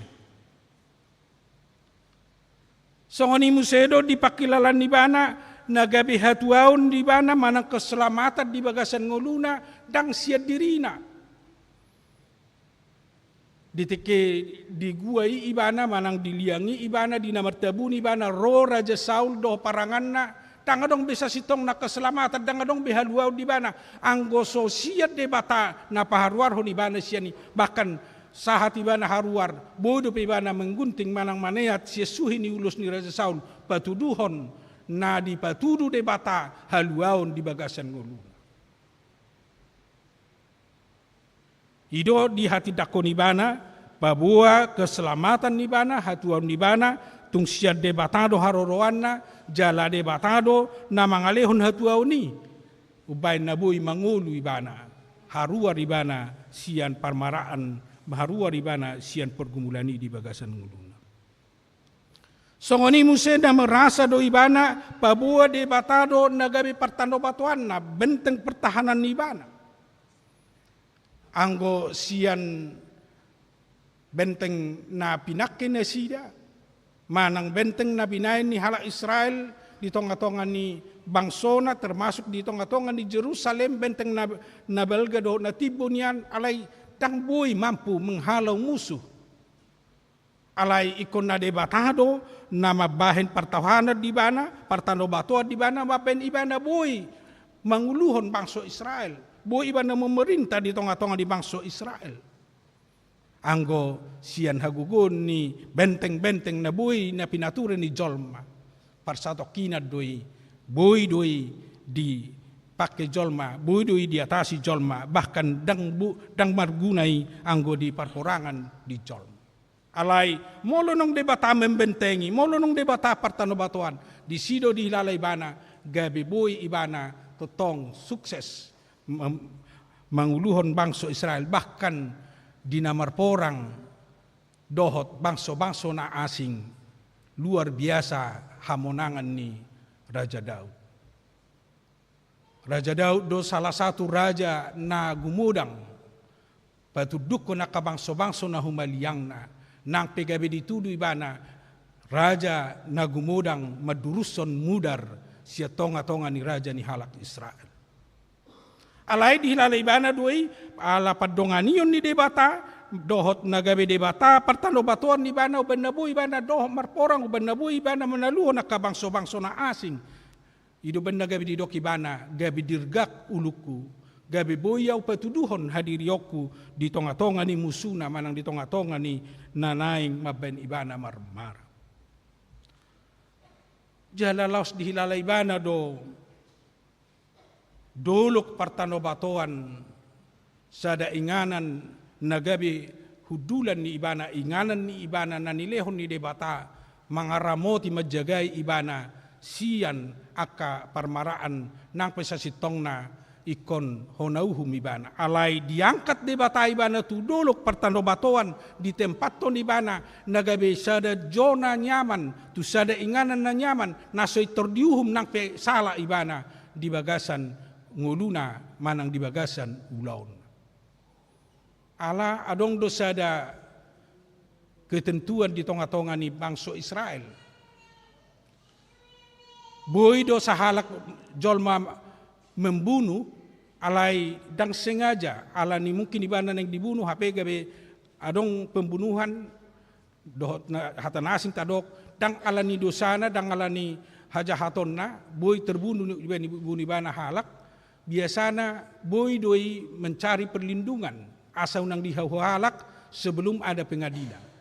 Songon i muse do di pangkilalaon ni ibana, na gabe hatuaon di ibana manang keselamatan di bagasan ngoluna, ndang sian dirina. Di tingki di gua i ibana manang di liang i ibana, di na martabuni ibana, ro Raja Saul dohot paranganna, ndang adong be sasintongna keselamatan, ndang adong be haluaon di ibana, anggo so sian Debata na paharuarhon ibana sian i, bahkan sahat ibana haruar, boi dope ibana menggunting manang maneat sian suhi ni ulos ni Raja Saul, patuduhon na dipatudu Debata haluaon di bagasan ngoluna. I do dihatindangkon ibana, paboa keselamatan ni ibana, hatuaon ni ibana, tung sian Debata do haroroanna, jala Debata do na mangalehon hatuaon i. Umbaen na boi mangolu ibana, haruar ibana sian parmaraan, haruar ibana sian pergumulan i di bagasan ngoluna. Songon i muse na merasa do ibana, paboa Debata do na gabe partanobatoanna, benteng pertahanan ni ibana. Anggo sian benteng na pinangke nasida, manang benteng na binaen ni halak Israel di tonga-tonga ni bangsona, termasuk di tonga-tonga ni Jerusalem, benteng na, na balga dohot na timbo nian, alai ndang boi mampu menghalau musuh. Alai ingkon na Debata do na mambahen partahanan di ibana, partanobatoan di ibana, mambahen ibana boi manguluhon bangso Israel, boi ibana memerintah di tonga-tonga ni bangso Israel. Anggo sian hagogoon ni benteng-benteng na boi na pinature ni jolma, parsatongkinan do i, boi do i dipangke jolma, boi do i diatasi jolma, bahkan ndang bu-, ndang marguna i anggo di parporangan di jolma. Alai molo nunga Debata membentengi, molo nunga Debata partanobatoan, disi do dihilala ibana, gabe boi ibana tongtong sukses mem-, manguluhon bangso Israel, bahkan di na marporang dohot bangso-bangso na asing. Luar biasa hamonangan ni Raja Daud. Raja Daud do salah satu raja na gumodang patundukkon angka bangso-bangso na humaliangna, nang pe gabe ditudu ibana raja na gumodang mandurushon mudar sian tonga-tonga ni raja ni halak Israel. Alai dihilala ibana do i ala pandonganion ni Debata, dohot na gabe Debata partanobatoan ni ibana, umbahen na boi ibana dohot marporang, umbahen na boi ibana manaluhon angka bangso-bangso na asing. I do umbahen na gabe didok ibana, gabe dirgak ulungku, gabe boi ahu patuduhon hadirionku di tonga-tonga ni musuna manang di tonga-tonga ni na naeng mambahen ibana marmara. Jala laos dihilala ibana do dolok partanobatoan, sada inganan na gabe hundulan ni ibana, inganan ni ibana na nilehon ni Debata mangaramoti, manjagai ibana sian angka parmaraan nang pe sasintongna ingkon hona uhum ibana. Alai diangkat Debata ibana tu dolok partanobatoan, ditempathon ibana na gabe sada jo na nyaman, tu sada inganan na nyaman, na so intor diuhum nang pe sala ibana di bagasan ngoluna manang di bagasan ulaonna. Ala adong do sada ketentuan di tonga-tonga ni bangso Israel. Boi do sahalak jolma membunuh, alai ndang sengaja, ala ni mungkin ibana naeng dibunuh, hape gabe adong pembunuhan, dohot na, hata na asing tadok, ndang ala ni dosana, ndang ala ni hajahatonna, boi terbunuh ni, ibana, ibana halak, biasana boi do i mencari perlindungan, asa unang dihahu halak sebelum ada pengadilan.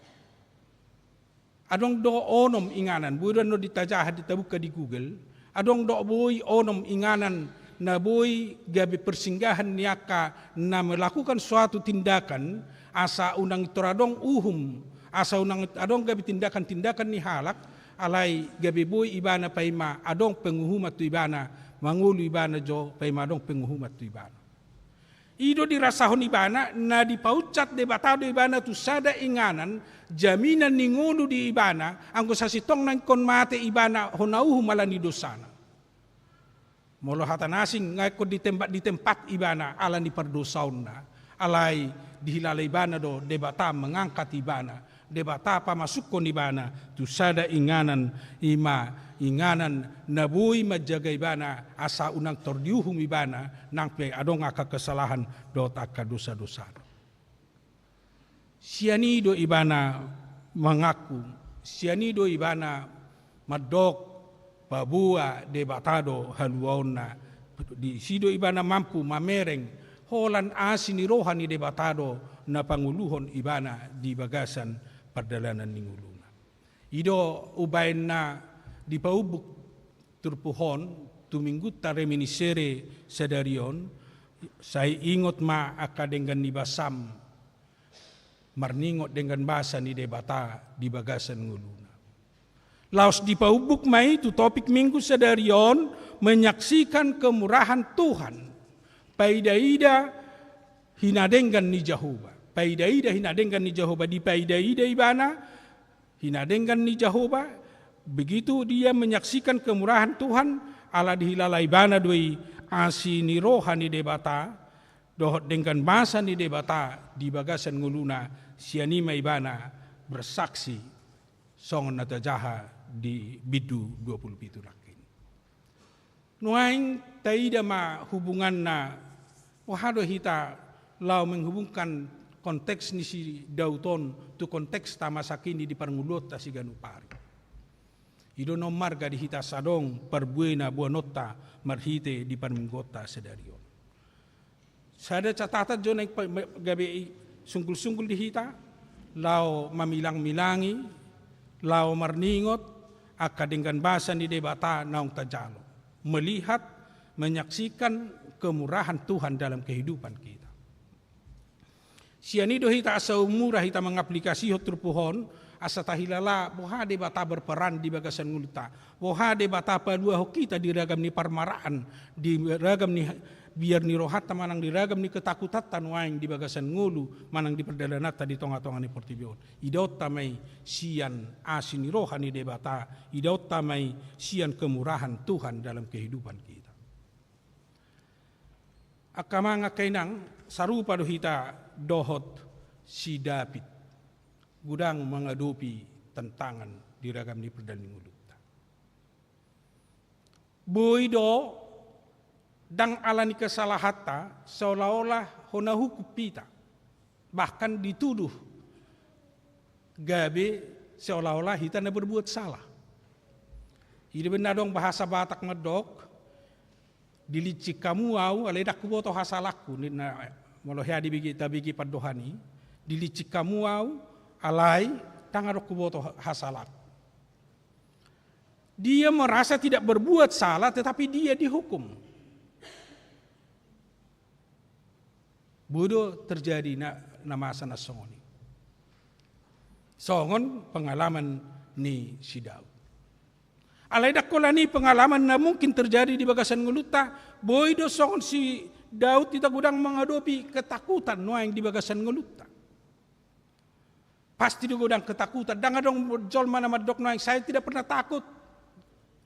Adong do onom inganan, boi do annon ditajaha, ditabuka di Google, adong do boi onom inganan na boi gabe persinggahan ni angka na melakukan suatu tindakan, asa unang intor adong uhum, asa unang adong gabe tindakan-tindakan ni halak, alai gabe boi ibana paima adong penguhuman tu ibana, mangolu ibana jo paima adong penguhuman tu ibana. I do dirasahon ibana na dipaunsat Debata do ibana tu sada inganan, jaminan ni ngolu di ibana, anggo sasintongna ingkon mate ibana hona uhum ala ni dosana. Molo hata na asing, nga ingkon ditempat, ditempat ibana ala ni pardosaonna. Alai dihilala ibana do Debata mengangkat ibana, Debata pamasukkon ibana tu sada inganan, i ma inganan na boi manjaga ibana asa unang tor diuhum ibana nang pe adong angka kesalahan dohot angka dosa-dosana. Sian i do ibana mangaku, sian i do ibana mandok paboa Debata do haluaonna, disi do ibana mampu mamereng, holan asi ni roha ni Debata do na pangoluhon ibana di bagasan pardalanan ni ngoluna. I do umbahen na dipaumbuk turpuk on tu Minggunta Reminiscere sadari on, sai ingot ma angka denggan ni basam marningot denggan basa ni Debata di bagasan ngoluna. Laos dipaumbuk ma i tu topik Minggu sadari on, menyaksikan kemurahan Tuhan. Paida-ida hinadenggan ni Jahowa. Paida-ida hinadenggan ni Jahowa, dipaida-ida ibana hinadenggan ni Jahowa. Begitu dia menyaksikan kemurahan Tuhan, ala dihilala ibana do i asi ni roha ni Debata dohot denggan basa ni Debata di bagasan ngoluna, sian i ma ibana bersaksi songon na tajaha di bindu dua pulu pitu nangkin. Nuaeng taida ma hubunganna, boha do hita laho menghubungkan konteks ni si Daud on tu konteksta masa kini di parngoluonta siganup ari. I do na ummarga di hita asa adong parbuena boanonta marhite di parmingguonta sadari on. Sada catatan jo naeng pa-, ma-, gabe i sunggul-sunggul di hita, laho mamilang-milangi, laho marningot angka denggan basa ni Debata naung tajalo. Melihat, menyaksikan kemurahan Tuhan dalam kehidupan kita. Sian i do hita asa umura hita mangaplikasihon turpuk on, asa tahilala boha Debata berperan di bagasan ngolunta. Boha Debata paluahon hita di ragam ni parmaraan, di ragam ni biar ni rohanta manang di ragam ni ketakutanta nuaeng di bagasan ngolu manang di pardalananta di tonga-tonga ni portibi on. Idaonta ma i sian asi ni roha ni Debata, idaonta ma i sian kemurahan Tuhan dalam kehidupan kita. Angka amang, angka inang, sarupa do hita dohot si David, godang mangadopi tantangan di ragam ni pardalanan ni ngolunta. Boi do, ndang ala ni kesalahanta seolah-olah hona hukum hita, bahkan dituduh gabe seolah-olah hita na berbuat salah. I do umbahen adong bahasa Batak mandok, "Dilincing hamu au, alai ndang huboto hasalangku," ninna, molo hea dibege, tabege pandohan i, "Dilincing hamu au, alai ndang adong huboto hasalangku." Dia merasa tidak berbuat salah, tetapi dia dihukum. Boi do terjadi na, na masa na songon i. Songon pengalaman ni si Daud. Alai ndang holan i pengalaman na mungkin terjadi di bagasan ngolunta, boi do songon si Daud hita godang mangadopi ketakutan nuaeng di bagasan ngolunta. Pasti do godang ketakutan. Ndang adong jolma na mandok nuaeng, "Saya tidak pernah takut."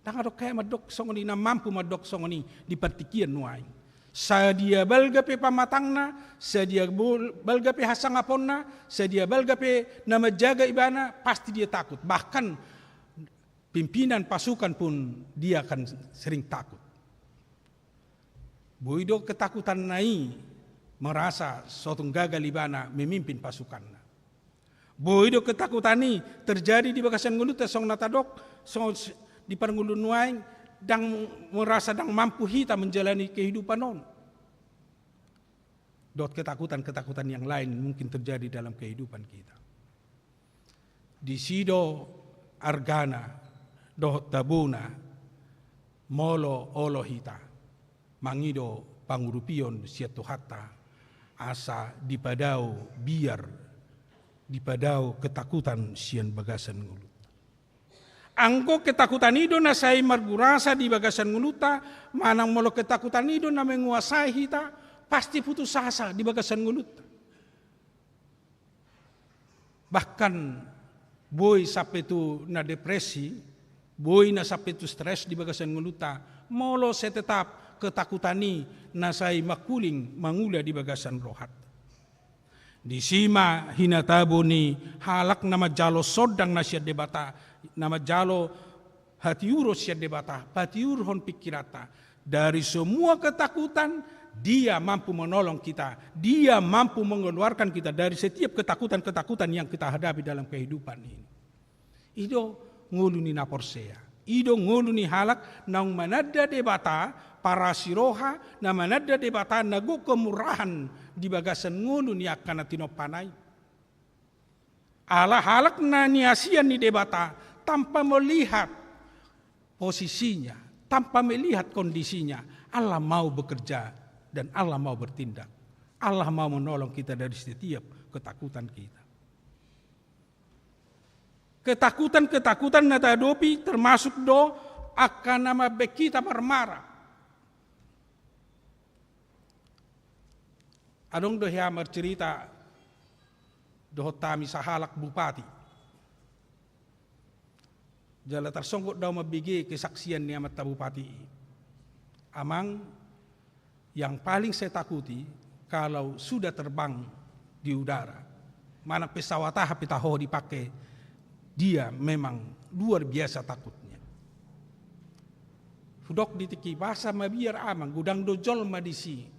Ndang adong hea mandok songon i, na mampu mandok songon i di partingkian nuaeng. Sadia balga pe pamatangna, sadia bol-, balga pe hasangaponna, sadia balga pe na manjaga ibana, pasti dia takut. Bahkan pimpinan pasukan pun dia akan sering takut. Boi do ketakutanna i merasa so tung gagal ibana memimpin pasukanna. Boi do ketakutan i terjadi di bagasan ngolunta, songon na tadok, songon s-, di parngoluon nuaeng, ndang merasa ndang mampu hita menjalani kehidupan on. Dohot ketakutan-ketakutan yang lain mungkin terjadi dalam kehidupan kita. Disi do argana dohot tabona molo olo hita mangido pangurupion sian Tuhanta, asa dipadao biar, dipadao ketakutan sian bagasan ngolunta. Anggo ketakutan i do na sai margurasa di bagasan ngolunta, manang molo ketakutan i do na menguasai hita, pasti putus asa di bagasan ngolunta. Bahkan boi sampe tu na depresi, boi na sampe tu stres di bagasan ngolunta, molo sai tetap ketakutan i na sai mangkuling mangula di bagasan rohanta. Disi ma hinatabo ni halak na manjalo sondang na sian Debata, na manjalo hatiuron sian Debata, patiurhon pingkiranta. Dari semua ketakutan, Dia mampu menolong kita, Dia mampu mengeluarkan kita dari setiap ketakutan-ketakutan yang kita hadapi dalam kehidupan ini. I do ngolu ni na porsea. I do ngolu ni halak naung mananda Debata parasi roha, na mananda Debata na gok kemurahan di bagasan ngolu ni angka na tinompana i. Ala halak na niasian ni Debata, tanpa melihat posisinya, tanpa melihat kondisinya, Allah mau bekerja dan Allah mau bertindak. Allah mau menolong kita dari setiap ketakutan kita. Ketakutan-ketakutan na tahadopi termasuk do angka na mambahen hita marmara. Adong do hea marcerita dohot hami sahalak bupati. Jala tarsonggot do au mambege kesaksian ni amanta bupati i. Amang, yang paling saya takuti kalau sudah terbang di udara. Manang pesawat aha pe taho dipake, dia memang luar biasa takutnya. Hudok di tingki, boasa mabiar amang, godang do jolma disi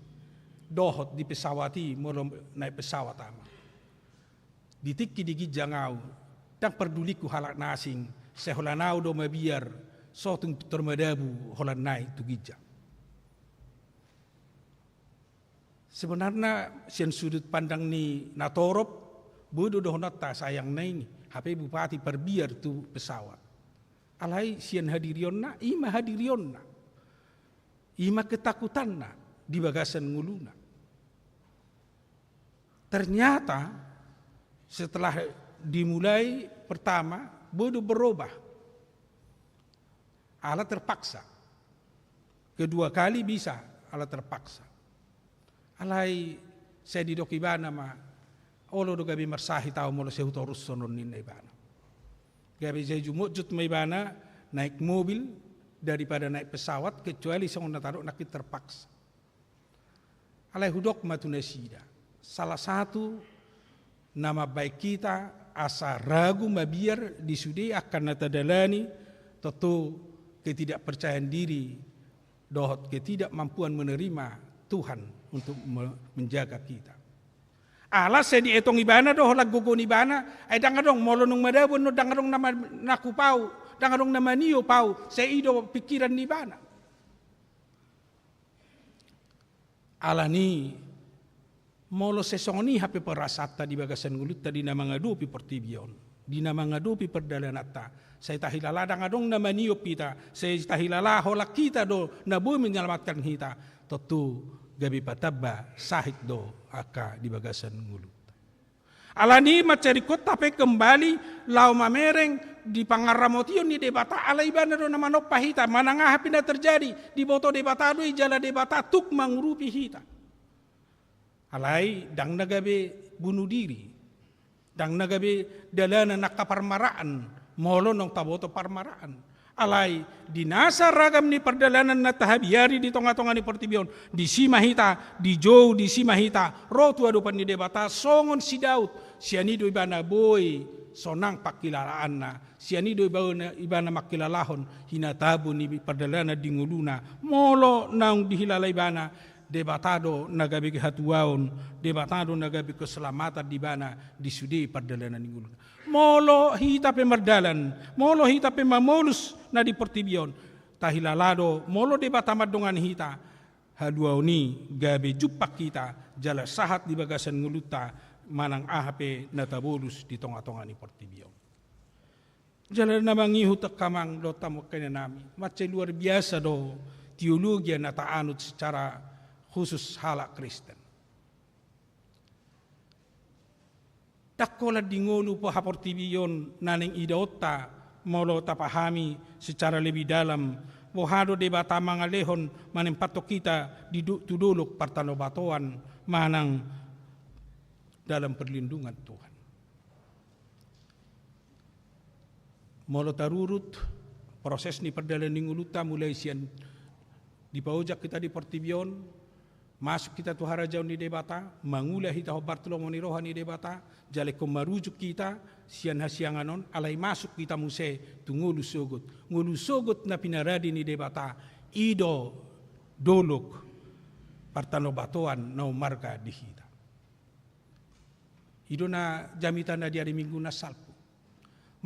dohot di pesawat i molo naek pesawat amang. Di tingki di ginjang au, ndang pardulingku halak na asing, sai holan au do mabiar, so tung pintor madabu holan naek tu ginjang. Sebenarna sian sudut pandang ni natorop, boi do dohononta sayangna ini, hape bupati parbiar tu pesawat. Alai sian hadirionna, i ma hadirionna. I ma ketakutanna di bagasan ngoluna. Ternyata setelah dimulai pertama, boi do berubah. Ala terpaksa. Kedua kali bisa, ala terpaksa. Alai sai didok ibana ma, olo do gabe marsahit au molo sai hutorushon on, ninna ibana. Gabe sai jumotjut ma ibana naek mobil daripada naek pesawat, kecuali songon na tadok nangkin terpaksa. Alai hudok ma tu nasida, salah satu na mambahen hita asa ragu mabiar di sude angka na tadalani, tontu ketidakpercayaan diri dohot ketidakmampuan menerima Tuhan untuk me-, menjaga kita. Ala sai dietong ibana do holan gogo ni ibana, ai ndang adong, molo nunga madabu annon ndang adong na ma-, na hupau, ndang adong na maniop au, sai i do pikiran ni ibana. Alani, molo sai songon i hape perasaanta di bagasan ngolunta di na mangadopi portibi on, di na mangadopi perdalananta, sai tahilala ndang adong na maniop hita, sai tahilala holan hita do na boi menyelamatkan hita, tontu gabe patamba sahit do angka di bagasan ngolunta. Alani mansai ringkot hape kembali laho mamereng di pangaramotion ni Debata, ala ibana do na manompa hita, manang aha pe na terjadi, diboto Debata do i jala Debata tuk mangurupi hita. Alai ndang na gabe bunuh diri, ndang na gabe dalanan angka parmaraan, molo naung taboto parmaraan. Alai di nasa ragam ni pardalanan na tahabiari di tonga-tonga ni portibi on, disi ma hita, dijou disi ma hita, ro tu adopan ni Debata songon si Daud, sian i do ibana boi sonang pangkilalaanna, sian i do ibana, ibana mangkilalahon hinatabo ni pardalanan di ngoluna, molo naung dihilala ibana, Debata do na gabe hatuaon, Debata do na gabe keselamatan di ibana di sude pardalanan ni ngoluna. Molo hita pe mardalan, molo hita pe mamolus na di portibi on, tahilala do, molo Debata mandongani hita, haluaon i gabe jumpang hita, jala sahat di bagasan ngolunta, manang aha pe na tabolus di tonga-tonga ni portibi on. Jala na mangihut angka amang dohot hamu angka inanami, mansai luar biasa do teologia na taanut secara khusus halak Kristen. Ndang holan di ngolu pe haportibion na naeng idaonta, molo tapahami secara lebih dalam, boha do Debata mangalehon manempathon hita di do-, tu dolok partanobatoan manang dalam perlindungan Tuhan. Molo tarurut proses ni pardalanan ni ngolunta mulai sian dipaojak hita di portibi on, masuk hita tu harajaon ni Debata, mangula hita hombar tu lomo ni roha ni Debata, jala ingkon marujung hita sian hasiangan on, alai masuk hita muse tu ngolu sogot. Ngolu sogot na pinarade ni Debata, i do dolok partanobatoan na umarga di hita. I do na jamita na di ari Minggu na salpu.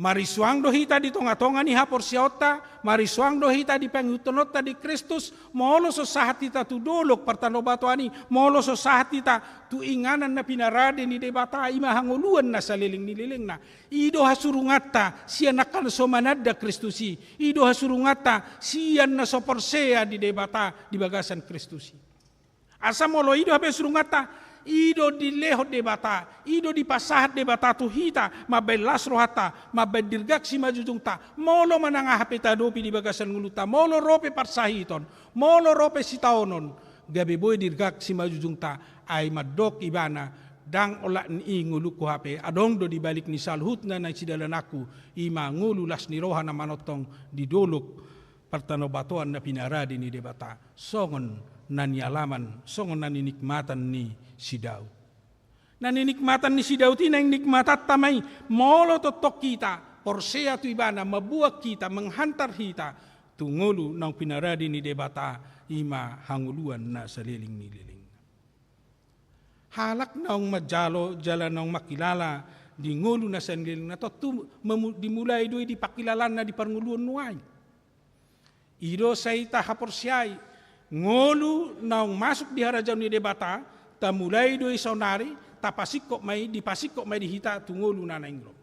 Marisuang do hita di tonga-tonga ni haporseaonta, marisuang do hita di pangihuthononta di Kristus, molo so sahat hita tu dolok partanobatoan i, molo so sahat hita tu inganan na pinarade ni Debata, i ma hangoluan na saleleng ni lelengna. I do hasurunganta sian angka na so mananda Kristus i, i do hasurunganta sian na so porsea di Debata di bagasan Kristus i. Asa molo i do hape surunganta, i do dilehon Debata, i do dipasahat Debata tu hita, mambahen las rohanta, mambahen dirgak simanjujungta, molo manang aha pe tahadopi di bagasan ngolunta, molo ro pe parsahiton, molo ro pe sitaonon, gabe boi dirgak simanjujungta, ai mandok ibana, ndang olat ni i ngolungku hape, adong do di balik ni saluhutna na sidalananku, i ma ngolu las ni roha na manongtong di dolok partanobatoan na pinarade ni Debata, songon na nialaman, songon na ninikmatan ni si Daud. Na ninikmatan ni si Daud i naeng nikmatanta ma i, molo tongtong hita porsea tu ibana, mamboan hita, menghantar hita tu ngolu naung pinarade ni Debata, i ma hangoluan na saleleng ni lelengna. Halak naung manjalo jala naung mangkilala di ngolu na saleleng na tontu mamu-, dimulai do i di pangkilalaanna di parngoluon nuaeng. I do sai tahaporseai, ngolu naung masuk di harajaon ni Debata, tamulai do i saonari, tapasingkop ma i, dipasingkop ma i di hita tu ngolu na naeng ro.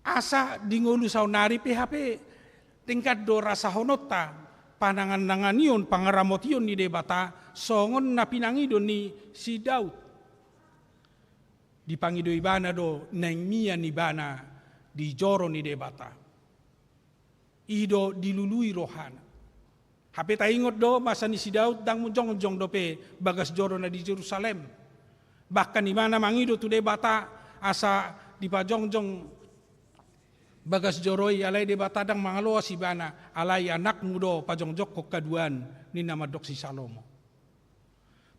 Asa di ngolu saonari pe hape, denggan do rasahononta panangan-nanganion, pangaramotion ni Debata, songon na pinangido ni si Daud. Dipangido ibana do naeng mian ibana di joro ni Debata. I do dilului rohana. Hape taingot do masa ni si Daud ndang manjongjong dope bagas joro na di Jerusalem. Bahkan ibana mangido tu Debata asa dipajongjong bagas joro i, alai Debata ndang mangaloas ibana, alai anakmu do pajongjongkon haduan, ninna mandok si Salomo.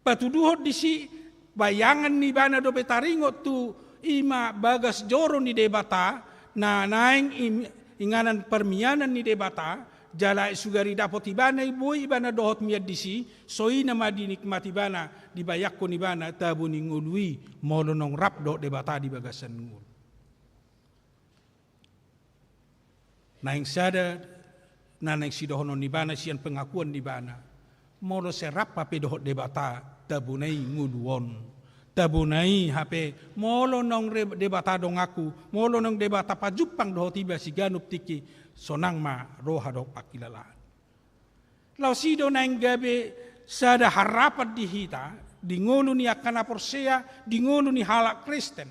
Patuduhon disi bayangan ni ibana dope taringot tu i ma bagas joro ni Debata, na naeng im-, inganan parmianan ni Debata, jala sugari dapot ibana i boi ibana dohot mian disi, songon i ma dinikmati ibana, dibayangkon ibana tabo ni ngolu i, molo naung rap dohot Debata di bagasan ngolu. Naeng sada, na naeng sidohonon ni ibana sian pengakuan ni ibana. Molo sai rap hape dohot Debata, tabona i ngolu on. Tabona i hape, molo naung re-, Debata donganku, molo naung Debata pajumpang dohot iba siganup tingki, sonang ma roha dohot pangkilalaan. Laos i do naeng gabe sada harapan di hita, di ngolu ni angka na porsea, di ngolu ni halak Kristen.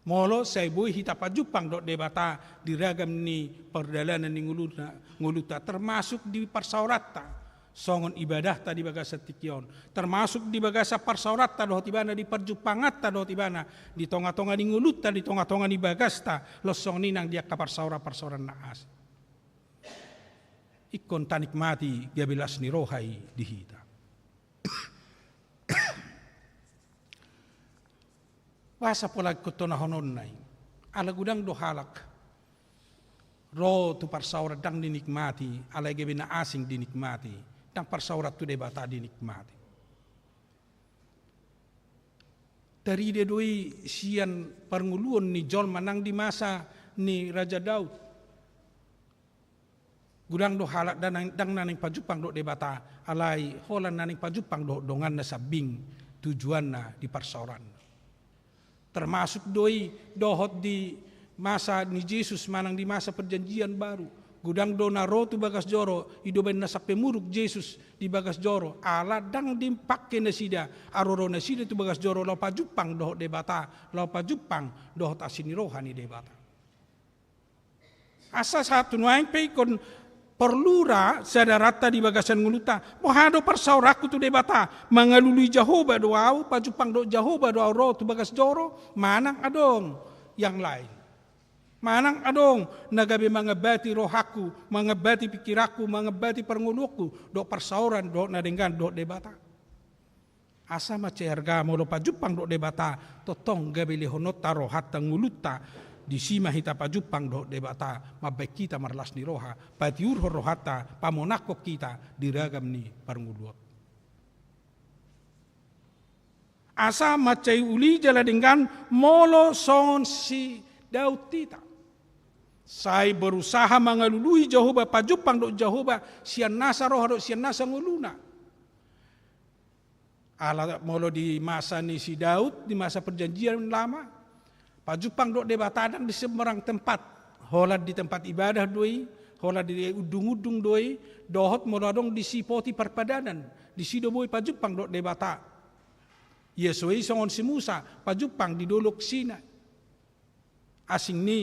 Molo sai boi hita pajumpang dohot Debata di ragam ni pardalanan ni ngoluna, ngolunta, termasuk di parsaoranta, songon ibadahta di bagasan tingki on, termasuk di bagasan parsaoranta dohot ibana, di parjumpanganta dohot ibana, di tonga-tonga ni ngolunta, di tonga-tonga ni bagasta, laos songon i nang di angka parsaoran-parsaoran na asing. Ingkon tanikmati gabe las ni roha i di hita. Boasa pola ingkon tonahononna i? Ala godang do halak ro tu parsaoran ndang dinikmati, alai gabe na asing dinikmati, ndang parsaoran tu Debata dinikmati. Tarida do i sian parngoluon ni jolma nang di masa ni Raja Daud. Godang do halak ndang, ndang na naeng pajumpang dohot Debata, alai holan na naeng pajumpang dohot donganna sambing tujuanna di parsaoranna. Termasuk do i dohot di masa ni Jesus manang di masa perjanjian baru. Godang do na ro tu bagas joro, i do baen na sampe muruk Jesus di bagas joro, ala ndang dipangke nasida, haroro nasida tu bagas joro laho pajumpang dohot Debata, laho pajumpang dohot asi ni roha ni Debata. Asa sahat tu nuaeng pe ingkon porlu ra sadaranta di bagasan ngolunta. Boha do parsaoranku tu Debata, mangalului Jahowa do ahu, pajumpang dohot Jahowa do ahu ro tu bagas joro, manang adong yang lain. Manang adong na gabe mangambati rohangku, mangambati pingkiranku, mangambati parngoluonku, dohot parsaoran, dohot na denggan, dohot Debata. Asa mansai arga molo pajumpang dohot Debata, tongtong gabe lehononta rohanta ngolunta, disi ma hita pajumpang dohot Debata, mambaen hita marlas ni roha, patiurhon rohanta, pamonangkon hita di ragam ni parngoluon. Asa mansai uli jala denggan molo songon si Daud hita. Sai berusaha mangalului Jahowa, pajumpang dohot Jahowa, sian nasa roha dohot sian nasa ngoluna. Ala molo di masa ni si Daud, di masa perjanjian lama, pajumpang dohot Debata ndang di sembarang tempat. Holan di tempat ibadah do i, holan di undung-undung do i, dohot molo adong disi poti parpadanan, disi do boi pajumpang dohot Debata. Ia so i songon si Musa, pajumpang di dolok Sinai. Asing ni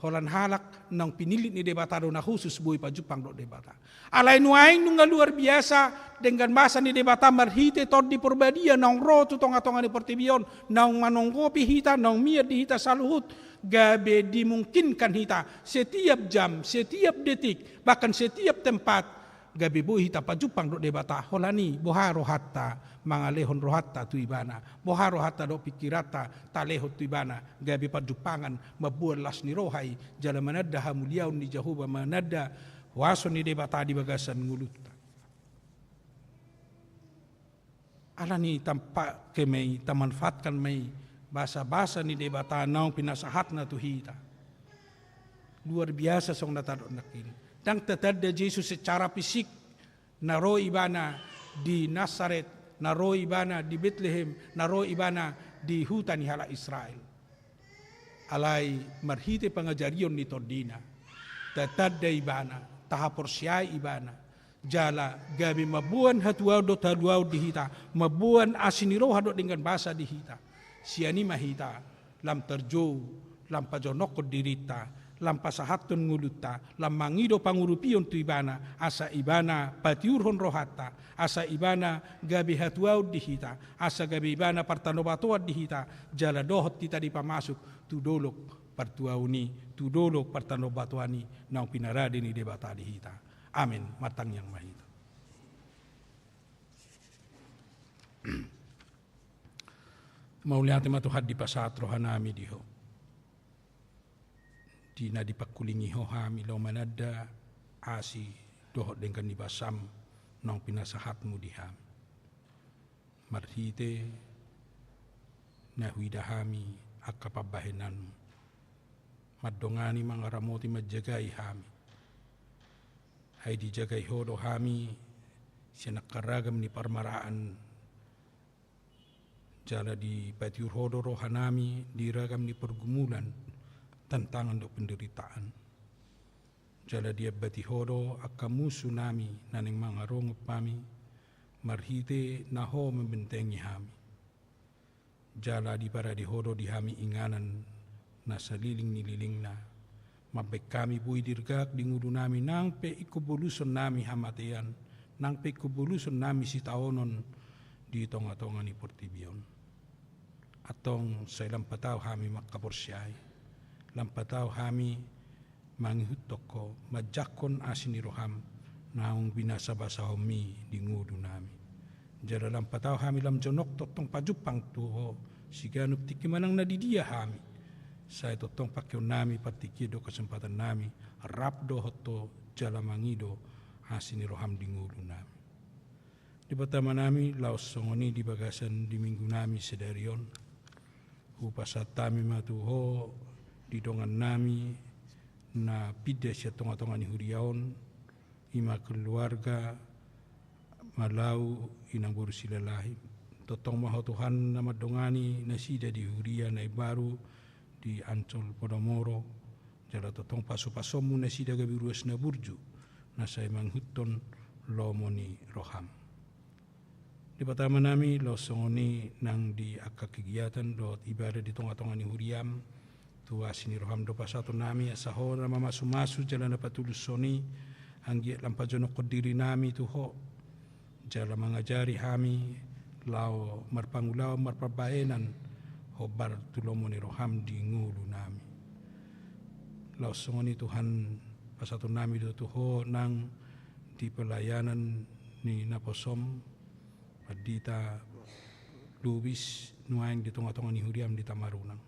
holan halak naung pinillit ni Debata do na khusus boi pajumpang dohot Debata. Alai nuaeng nunga luar biasa denggan basa ni Debata marhite Tondi Porbadia naung ro tu tonga-tonga ni portibi on, naung manonggopi hita, naung mian di hita saluhut, gabe dimungkinkan hita setiap jam, setiap detik, bahkan setiap tempat, gabe boi hita pajumpang dohot Debata. Holan i, boha rohanta, mangalehon rohanta tu Ibana, boha rohanta dohot pingkiranta talehon tu Ibana, gabe pajumpangan mamboan las ni roha i, jala mananda hamuliaon ni Jahowa, mananda huaso ni Debata di bagasan ngolunta. Alani i tampake ma i, tamanfaatkan ma i basa-basa ni Debata naung pinasahatna tu hita. Luar biasa songon na tadok nangkin. Ndang tatanda Jesus secara fisik, na ro Ibana di Nasaret, na ro Ibana di Betlehem, na ro Ibana di huta ni halak Israel. Alai marhite pangajarion ni Tondina, tatanda Ibana, tahaporseai Ibana, jala gabe mamboan hatuaon dohot haluaon di hita, mamboan asi ni roha dohot denggan basa di hita. Sian i ma hita lam tarjou, lam pajonokhon dirinta, lam pasahathon ngolunta, lam mangido pangurupion tu Ibana, asa Ibana patiurhon rohanta, asa Ibana gabe hatuaon di hita, asa gabe Ibana partanobatoan di hita, jala dohot hita dipamasuk tu dolok partuaon i, tu dolok partanobatoan i naung pinarade ni Debata di hita. Amen. Martangiang ma hita. Mauliate ma Tuhan, dipasahat rohanami di Ho, di na dipangkulingi Ho hami laho mananda asi dohot denggan ni basam naung pinasahatmu di hami. Marhite na huida hami angka pambahenanmu, mandongani, mangaramoti, manjagai hami. Ai dijagai Ho do hami sian angka ragam ni parmaraan, jala dipatiur Ho do rohanami di ragam ni pergumulan, tantangan dohot penderitaan. Jala diambati Ho do angka musunami na naeng mangarongop hami, marhite na Ho membentengi hami. Jala diparade Ho do di hami inganan na saleleng ni lelengna. Mambahen hami boi dirgak di ngolunami, nang pe ingkon bolusonnami hamatean, nang pe ingkon bolusonnami sitaonon di tonga-tonga ni portibi on. Antong sai lam patau hami mangkaporseai, lam patau hami mangihuthon Ho, manjangkon asi ni roham naung binasabasahonmi di ngolunami. Jala lam patau hami lam jonok tongtong pajumpang tu Ho siganup tingki manang na di dia hami. Sai tongtong pangkeonnami partingkian dohot kesempatannami rap dohot Ho jala mangido asi ni roham di ngolunami. Debata Amanami, laos songon i di bagasan di minggunami sadari on, hupasahat hami ma tu Ho di dongannami na pinda sian tonga-tonga ni huria on, i ma keluarga Malau, inang boru Silalahi. Tongtong ma Ho Tuhan na mandongani nasida di huria na imbaru di Ancol Podomoro, jala tongtong pasu-pasonmu nasida gabe ruas na burju, na sai mangihuthon lomo ni roham. Debata Amanami, laos songon i nang di angka kegiatan dohot ibadah di tonga-tonga ni huriam, tu asi ni roham do pasahatonnami, asa Ho na mamasu-masu jala na patulushon i, anggiat lam pajonokhon dirinami tu Ho, jala mangajari hami laho marpangulaon, marparbahenan hombar tu lomo ni roham di ngolunami. Laos songon i Tuhan, pasahatonnami do tu Ho nang di pelayanan ni naposom, Pandita Lubis, nuaeng di tonga-tonga ni huriam di Tamarunang.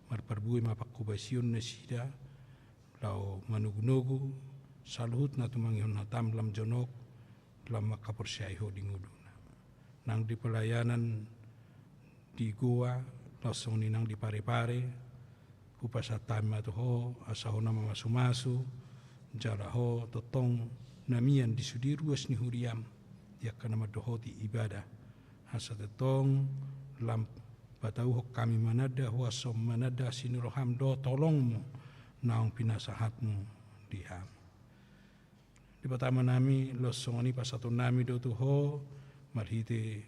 Marparbue ma pangkobasion nasida laho manogu-nogu saluhutna tumangihon hatam lam jonok, lam mangkaporseai Ho di ngoluna. Nang di pelayanan di Goa, laos songon i nang di Parepare, hupasahat hami ma tu Ho, asa Ho na mamasu-masu, jala Ho tongtong na mian di sude ruas ni huriam, di angka na mandohoti ibadah. Asa tongtong lam patauhon hami mananda, huaso mananda asi ni roham dohot holongmu naung pinasahatmu di hami. Debata Amanami, laos songon i pasahatonnami do tu Ho, marhite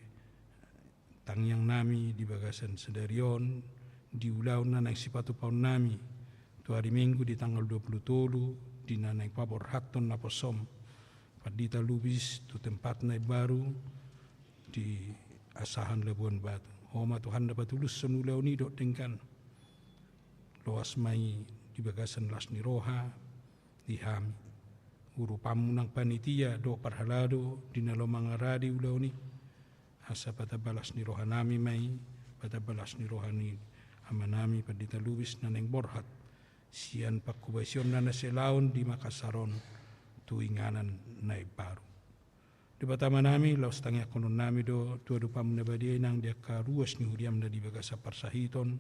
tangiangnami di bagasan sadari on, di ulaon na naeng sipatupaonnami, tu ari Minggu di tanggal dua puluh tolu, di na naeng paborhathon naposom Pandita Lubis tu tempatna imbaru di Asahan Labuan Batu. Ho ma Tuhan na patulushon ulaon i dohot denggan. Loas ma i di bagasan las ni roha di hami. Urupanmu nang panitia dohot parhalado di na laho mangarade ulaon i. Asa patamba las ni rohanami ma i, patamba las ni roha ni amanami Pandita Lubis na naeng borhat sian pangkobasionna na sialaon di Makassar on tu inganan na imbaru. Debata Amanami, laos tangiangkononnami do tu adopanmu na badia i nang di angka ruas ni huriam na di bagasan parsahiton,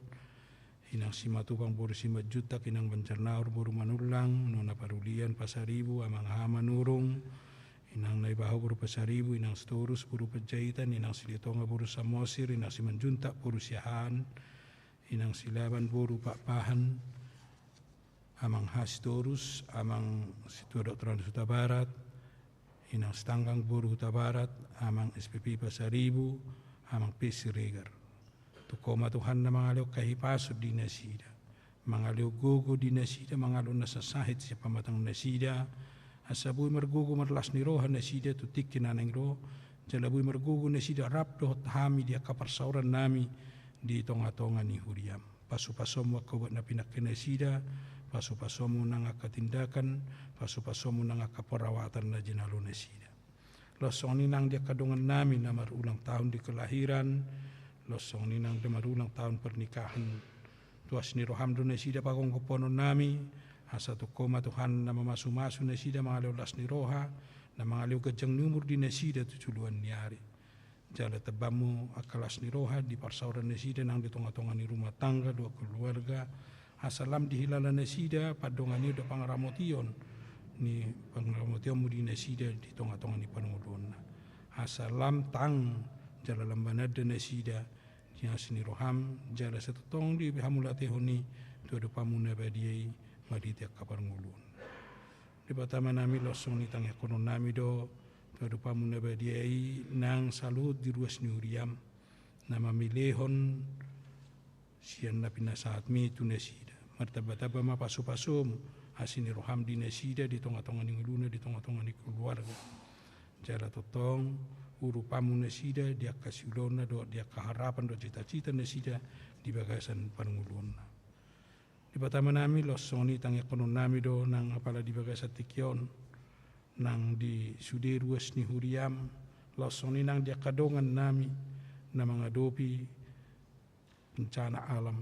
inang Simatupang boru Simanjuntak, inang Banjarnaur boru Manullang, nona Parulian Pasaribu, amang Hamanurung, inang Naibaho boru Pasaribu, inang Sitorus boru Panjaitan, inang Silitonga boru Samosir, inang Simanjuntak boru Siahaan, inang Silaban boru Pakpahan, amang Hasitorus, amang Situa Doktoran Hutabarat, inang Sitanggang boru Hutabarat, amang S P P Pasaribu, amang P Siregar. Tungko ma Tuhan na mangalehon hahipason di nasida, mangalehon gogo di nasida, mangalehon nasa sahit sian pamatang nasida, asa boi margogo marlas ni roha nasida tu tingki na naeng ro, jala boi margogo nasida rap dohot hami di angka parsaorannami di tonga-tonga ni huriam. Pasu-pasonmu angka ubat na pinangke nasida, pasu-pasonmu nang angka tindakan, pasu-pasonmu nang angka perawatan na jinalo nasida. Laos songon i nang di angka dongannami na marulang tahun di kelahiran, Laos songon i nang di marulang taon pernikahan, tu asi ni roham do nasida pagomgomononnami, asa tongtong ma Tuhan na mamasumasu nasida mangalehon las ni roha, na mangalehon ganjang ni umur di nasida tu joloan ni ari. Jala tamba ma angka las ni roha di parsaoran nasida nang di tongatonga ni rumah tangga dohot keluarga, asa lam dihilala nasida pandonganion dohot pangaramotion ni, pangaramotionmu di nasida di tongatonga ni parngoluonna. Asa lam tang jala lam mananda nasida di asi ni roham, jala sai tongtong dihamauliatehon i tu adopanmu na badia i marhite angka parngoluon. Debata Amanami, laos songon i tangiangkononnami do tu adopanmu na badia i nang saluhut di ruas ni huriam, na mamelehon sian na pinasahatmi tu nasida. Martambatamba ma pasupasum, asi ni roham di nasida di tongatonga ni ngoluna, di tongatonga ni keluarga. Jala tongtong urupanmu nasida di angka siulaonna dohot di angka harapan dohot citacita nasida di bagasan parngoluonna. Debata Amanami, laos songon i tangiangkononnami do nang apala di bagasan tingki on, nang di sude ruas ni huriam, laos songon i nang di angka dongannami na mangadopi bencana alam.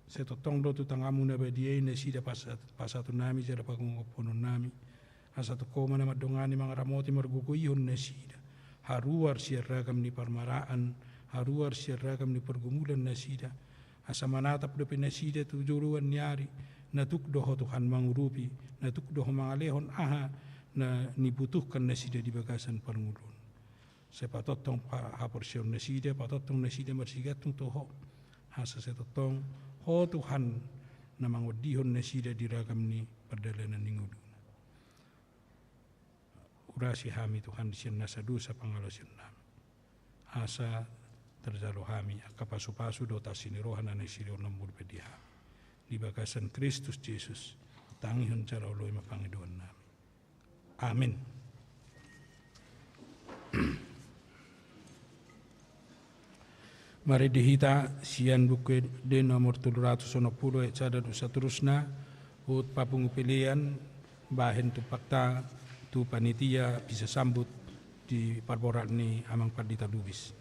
Sai tongtong do tu tanganmu na badia i nasida pasa-, pasahatononnami jala pagomgomononnami. Asa tongtong ma na mandongani, mangaramoti, margogoihon nasida. Haruar sian ragam ni parmaraan, haruar sian ragam ni pergumulan nasida. Asa manatap dope nasida tu joloan ni ari, na tuk do Ho Tuhan mangurupi, na tuk do Ho mangalehon aha na nibutuhkan nasida di bagasan parngoluon. Sai patongtong pa-, haporseaon nasida, patongtong nasida marsigantung tu Ho. Asa sai tongtong Ho Tuhan na mangondihon nasida di ragam ni pardalanan ni ngoluna. Urasi hami Tuhan sian nasa dosa pangalaosionnami. Asa tarjalo hami angka pasupasu dohot asi ni roha na nisilehononmu dope di hami. Di bagasan Kristus Jesus, tangihon jala oloi ma pangidoannami. Amin. Marende hita sian Buku Ende nomor tolu ratus onom pulu ayat sada dohot saterusna, huhut papungu pelean bahen tumpakta tu panitia bisa sambut di parborat ni Amang Pandita Lubis.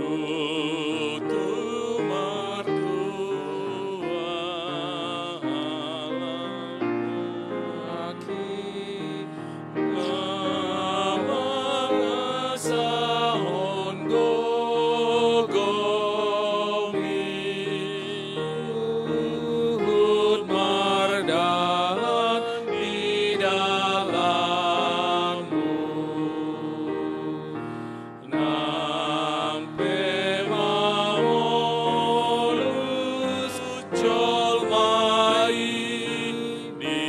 Tutu martua halak na mangasahon gogomi, huhut mardalan di dalanmu. Nang pe mamolus jolma i di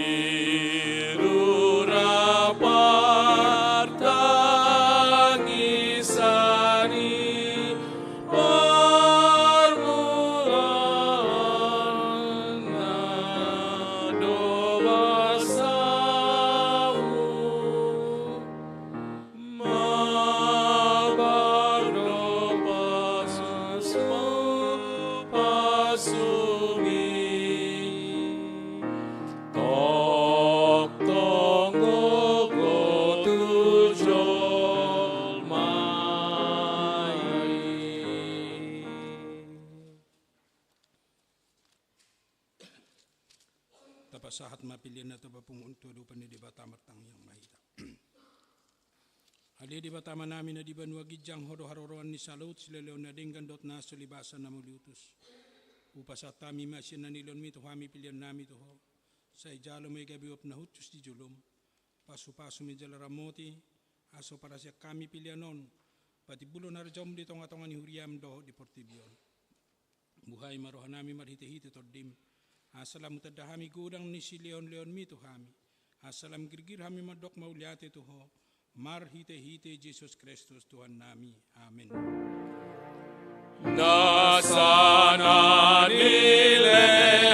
rura partangisanna do basamu. Mabar do pasupasumi, tongtong gogo tu jolma i. Tapasahat ma pelean na tapapungu tu adopan ni Debata, martangiang ma hita. Ale Debata Amanami na di banua ginjang, Ho do haroroan ni saluhut silehonlehon na denggan dohot na so libasan na mauliutus. Hupasahat hami ma sian na nilehonmi tu hami peleannami tu Ho. Sai jalo ma i gabe uap na hushus di jolom. Pasupasumi jala ramoti, asa huparasian hami pelean on patimbulhon harajaonmu di tongatonga ni huriam dohot di portibi on. Buhai ma rohanami marhitehite Tondim, asa lam hutanda hami godang ni silehonlehonmi tu hami, asa lam girgir hami mandok mauliate tu Ho, marhitehite Jesus Kristus Tuhannami. Amen. Nasa na nilehonmi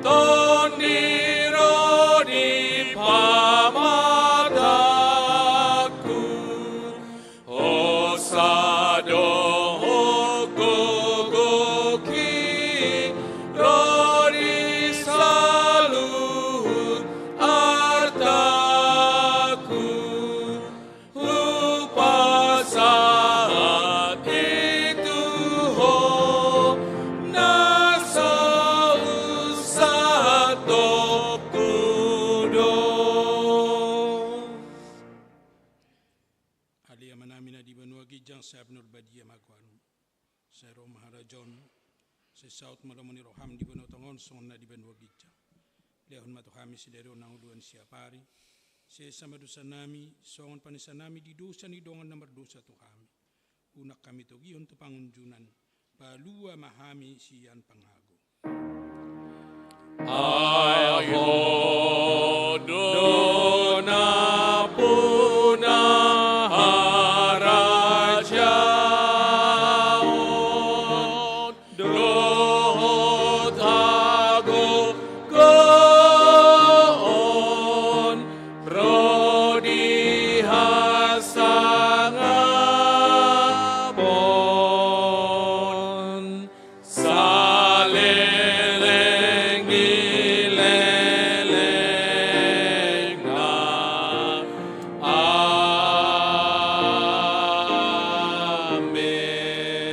Tondi ro di pamatangku, hosa dohot gogoki ro di saluhut artaku, hupasahat i tu Ho, na so husahatonnonku do. Ale Amanami na di banua ginjang, sai pinarbadia ma goarmu. Sai ro ma harajaonmu. Sai saut ma lomo ni roham di banua tonga on songon na di banua ginjang. Lehon ma tu hami sadari on hangoluan siapari. Sesa ma dosanami songon panesanami di dosa ni dongan na mardosa tu hami. Unang hami togihon tu pangunjunan. Palua ma hami sian pangago. Ai Ho do nampuna harajaon dohot hagogoon ro di hasangapon saleleng ni lelengna.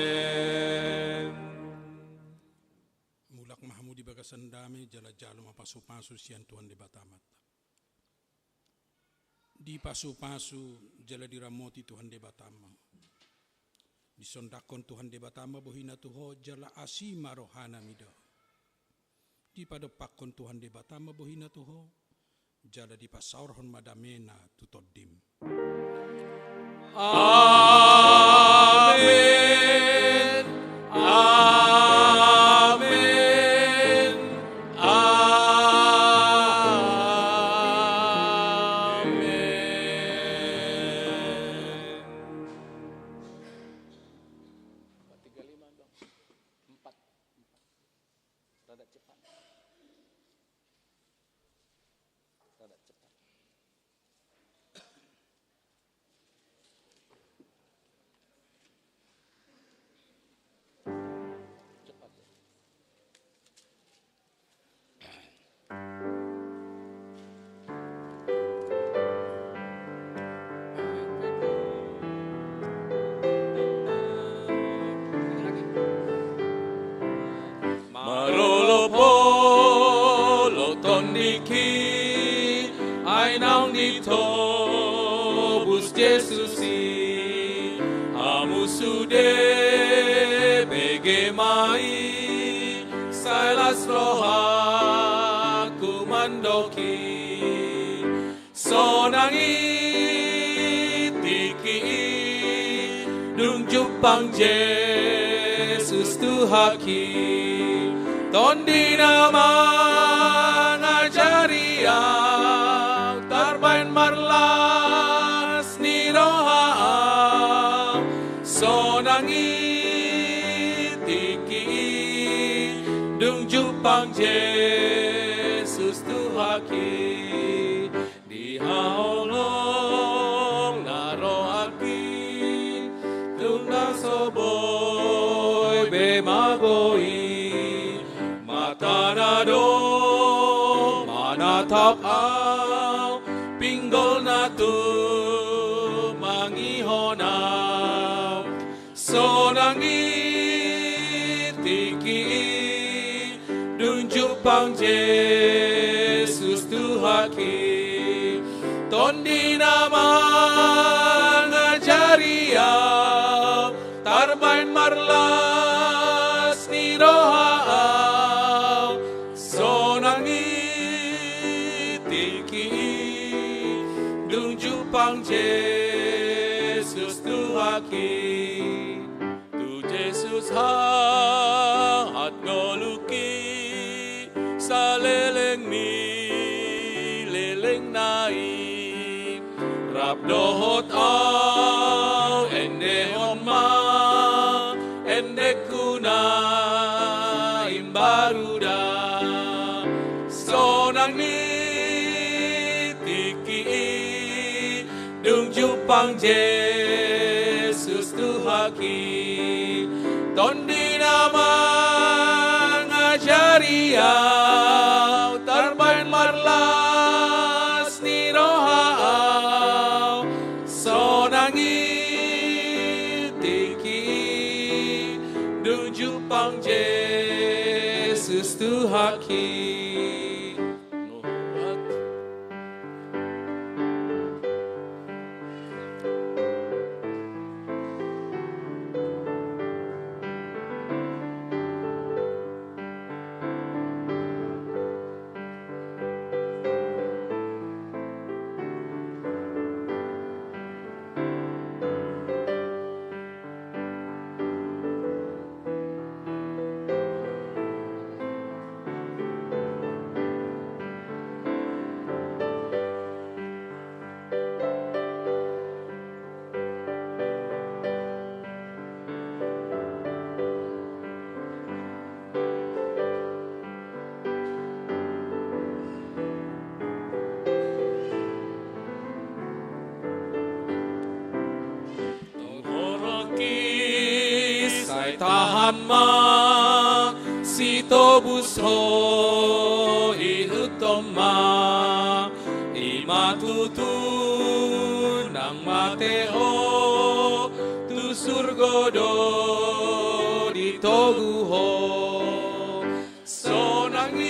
Amen. Mulak ma hamu di bagasan dame, jala jalo ma pasupasu sian Tuhan Debata Amanta. Dipasupasu jala diramoti Tuhan Debata ma. Disondangkon Tuhan Debata ma bohina tu ho, jala asi ma rohana mida. Dipadompakkon Tuhan Debata ma bohina tu ho, jala dipasaorhon ma damena tu tondim. Amen. Amen. Amen. Empat tiga lima, Bang. Empat. Rada cepat. Rada cepat. Sude bege ma i, sai las rohangku mandok i. Sonang i tingki i, dung jumpang Jesus Tuhanki. Tondi na mangajari ahu, tarbaen marlas ni roha ahu. Sonang i tingki i, dung jumpang Jesus Tuhanki. Dihaholongi rohangki, tung na so boi be magou i. Matana do manatap ahu, pinggolna tumangihon ahu. Sonang i tingki i, dung jumpang Jesus Tuhanki. Tondi na mangajari ahu, tarbaen marlas ni roha ahu. Sonang i tingki i, dung jumpang Jesus Tuhanki. Tu Jesus hahat ngolungki, saleleng ni lelengna i. Rap dohot ahu endehon ma endengku na imbaru da. Sonang i tingki i, dung jumpang Jesus Tuhanki. Tondi na mangajari ahu, tarbaen marlas ni roha ahu. Sonang i tingki i, dung jumpang Jesus Tuhanki. Tong rohangki sai tahan ma, sitobus ho ihuthon ma. I ma tutu nang mate ho, tu surgo do ditogu ho. Sonang i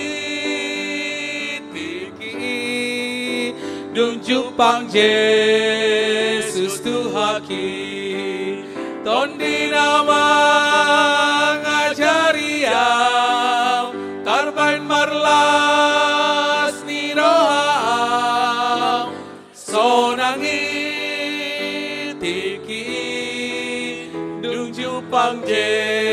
tingki i, dung jumpang Jesus Tuhanki. Tondi na mangajari ahu, tarbaen marlas ni roha ahu. Sonang i tingki i, dung jumpang Jesus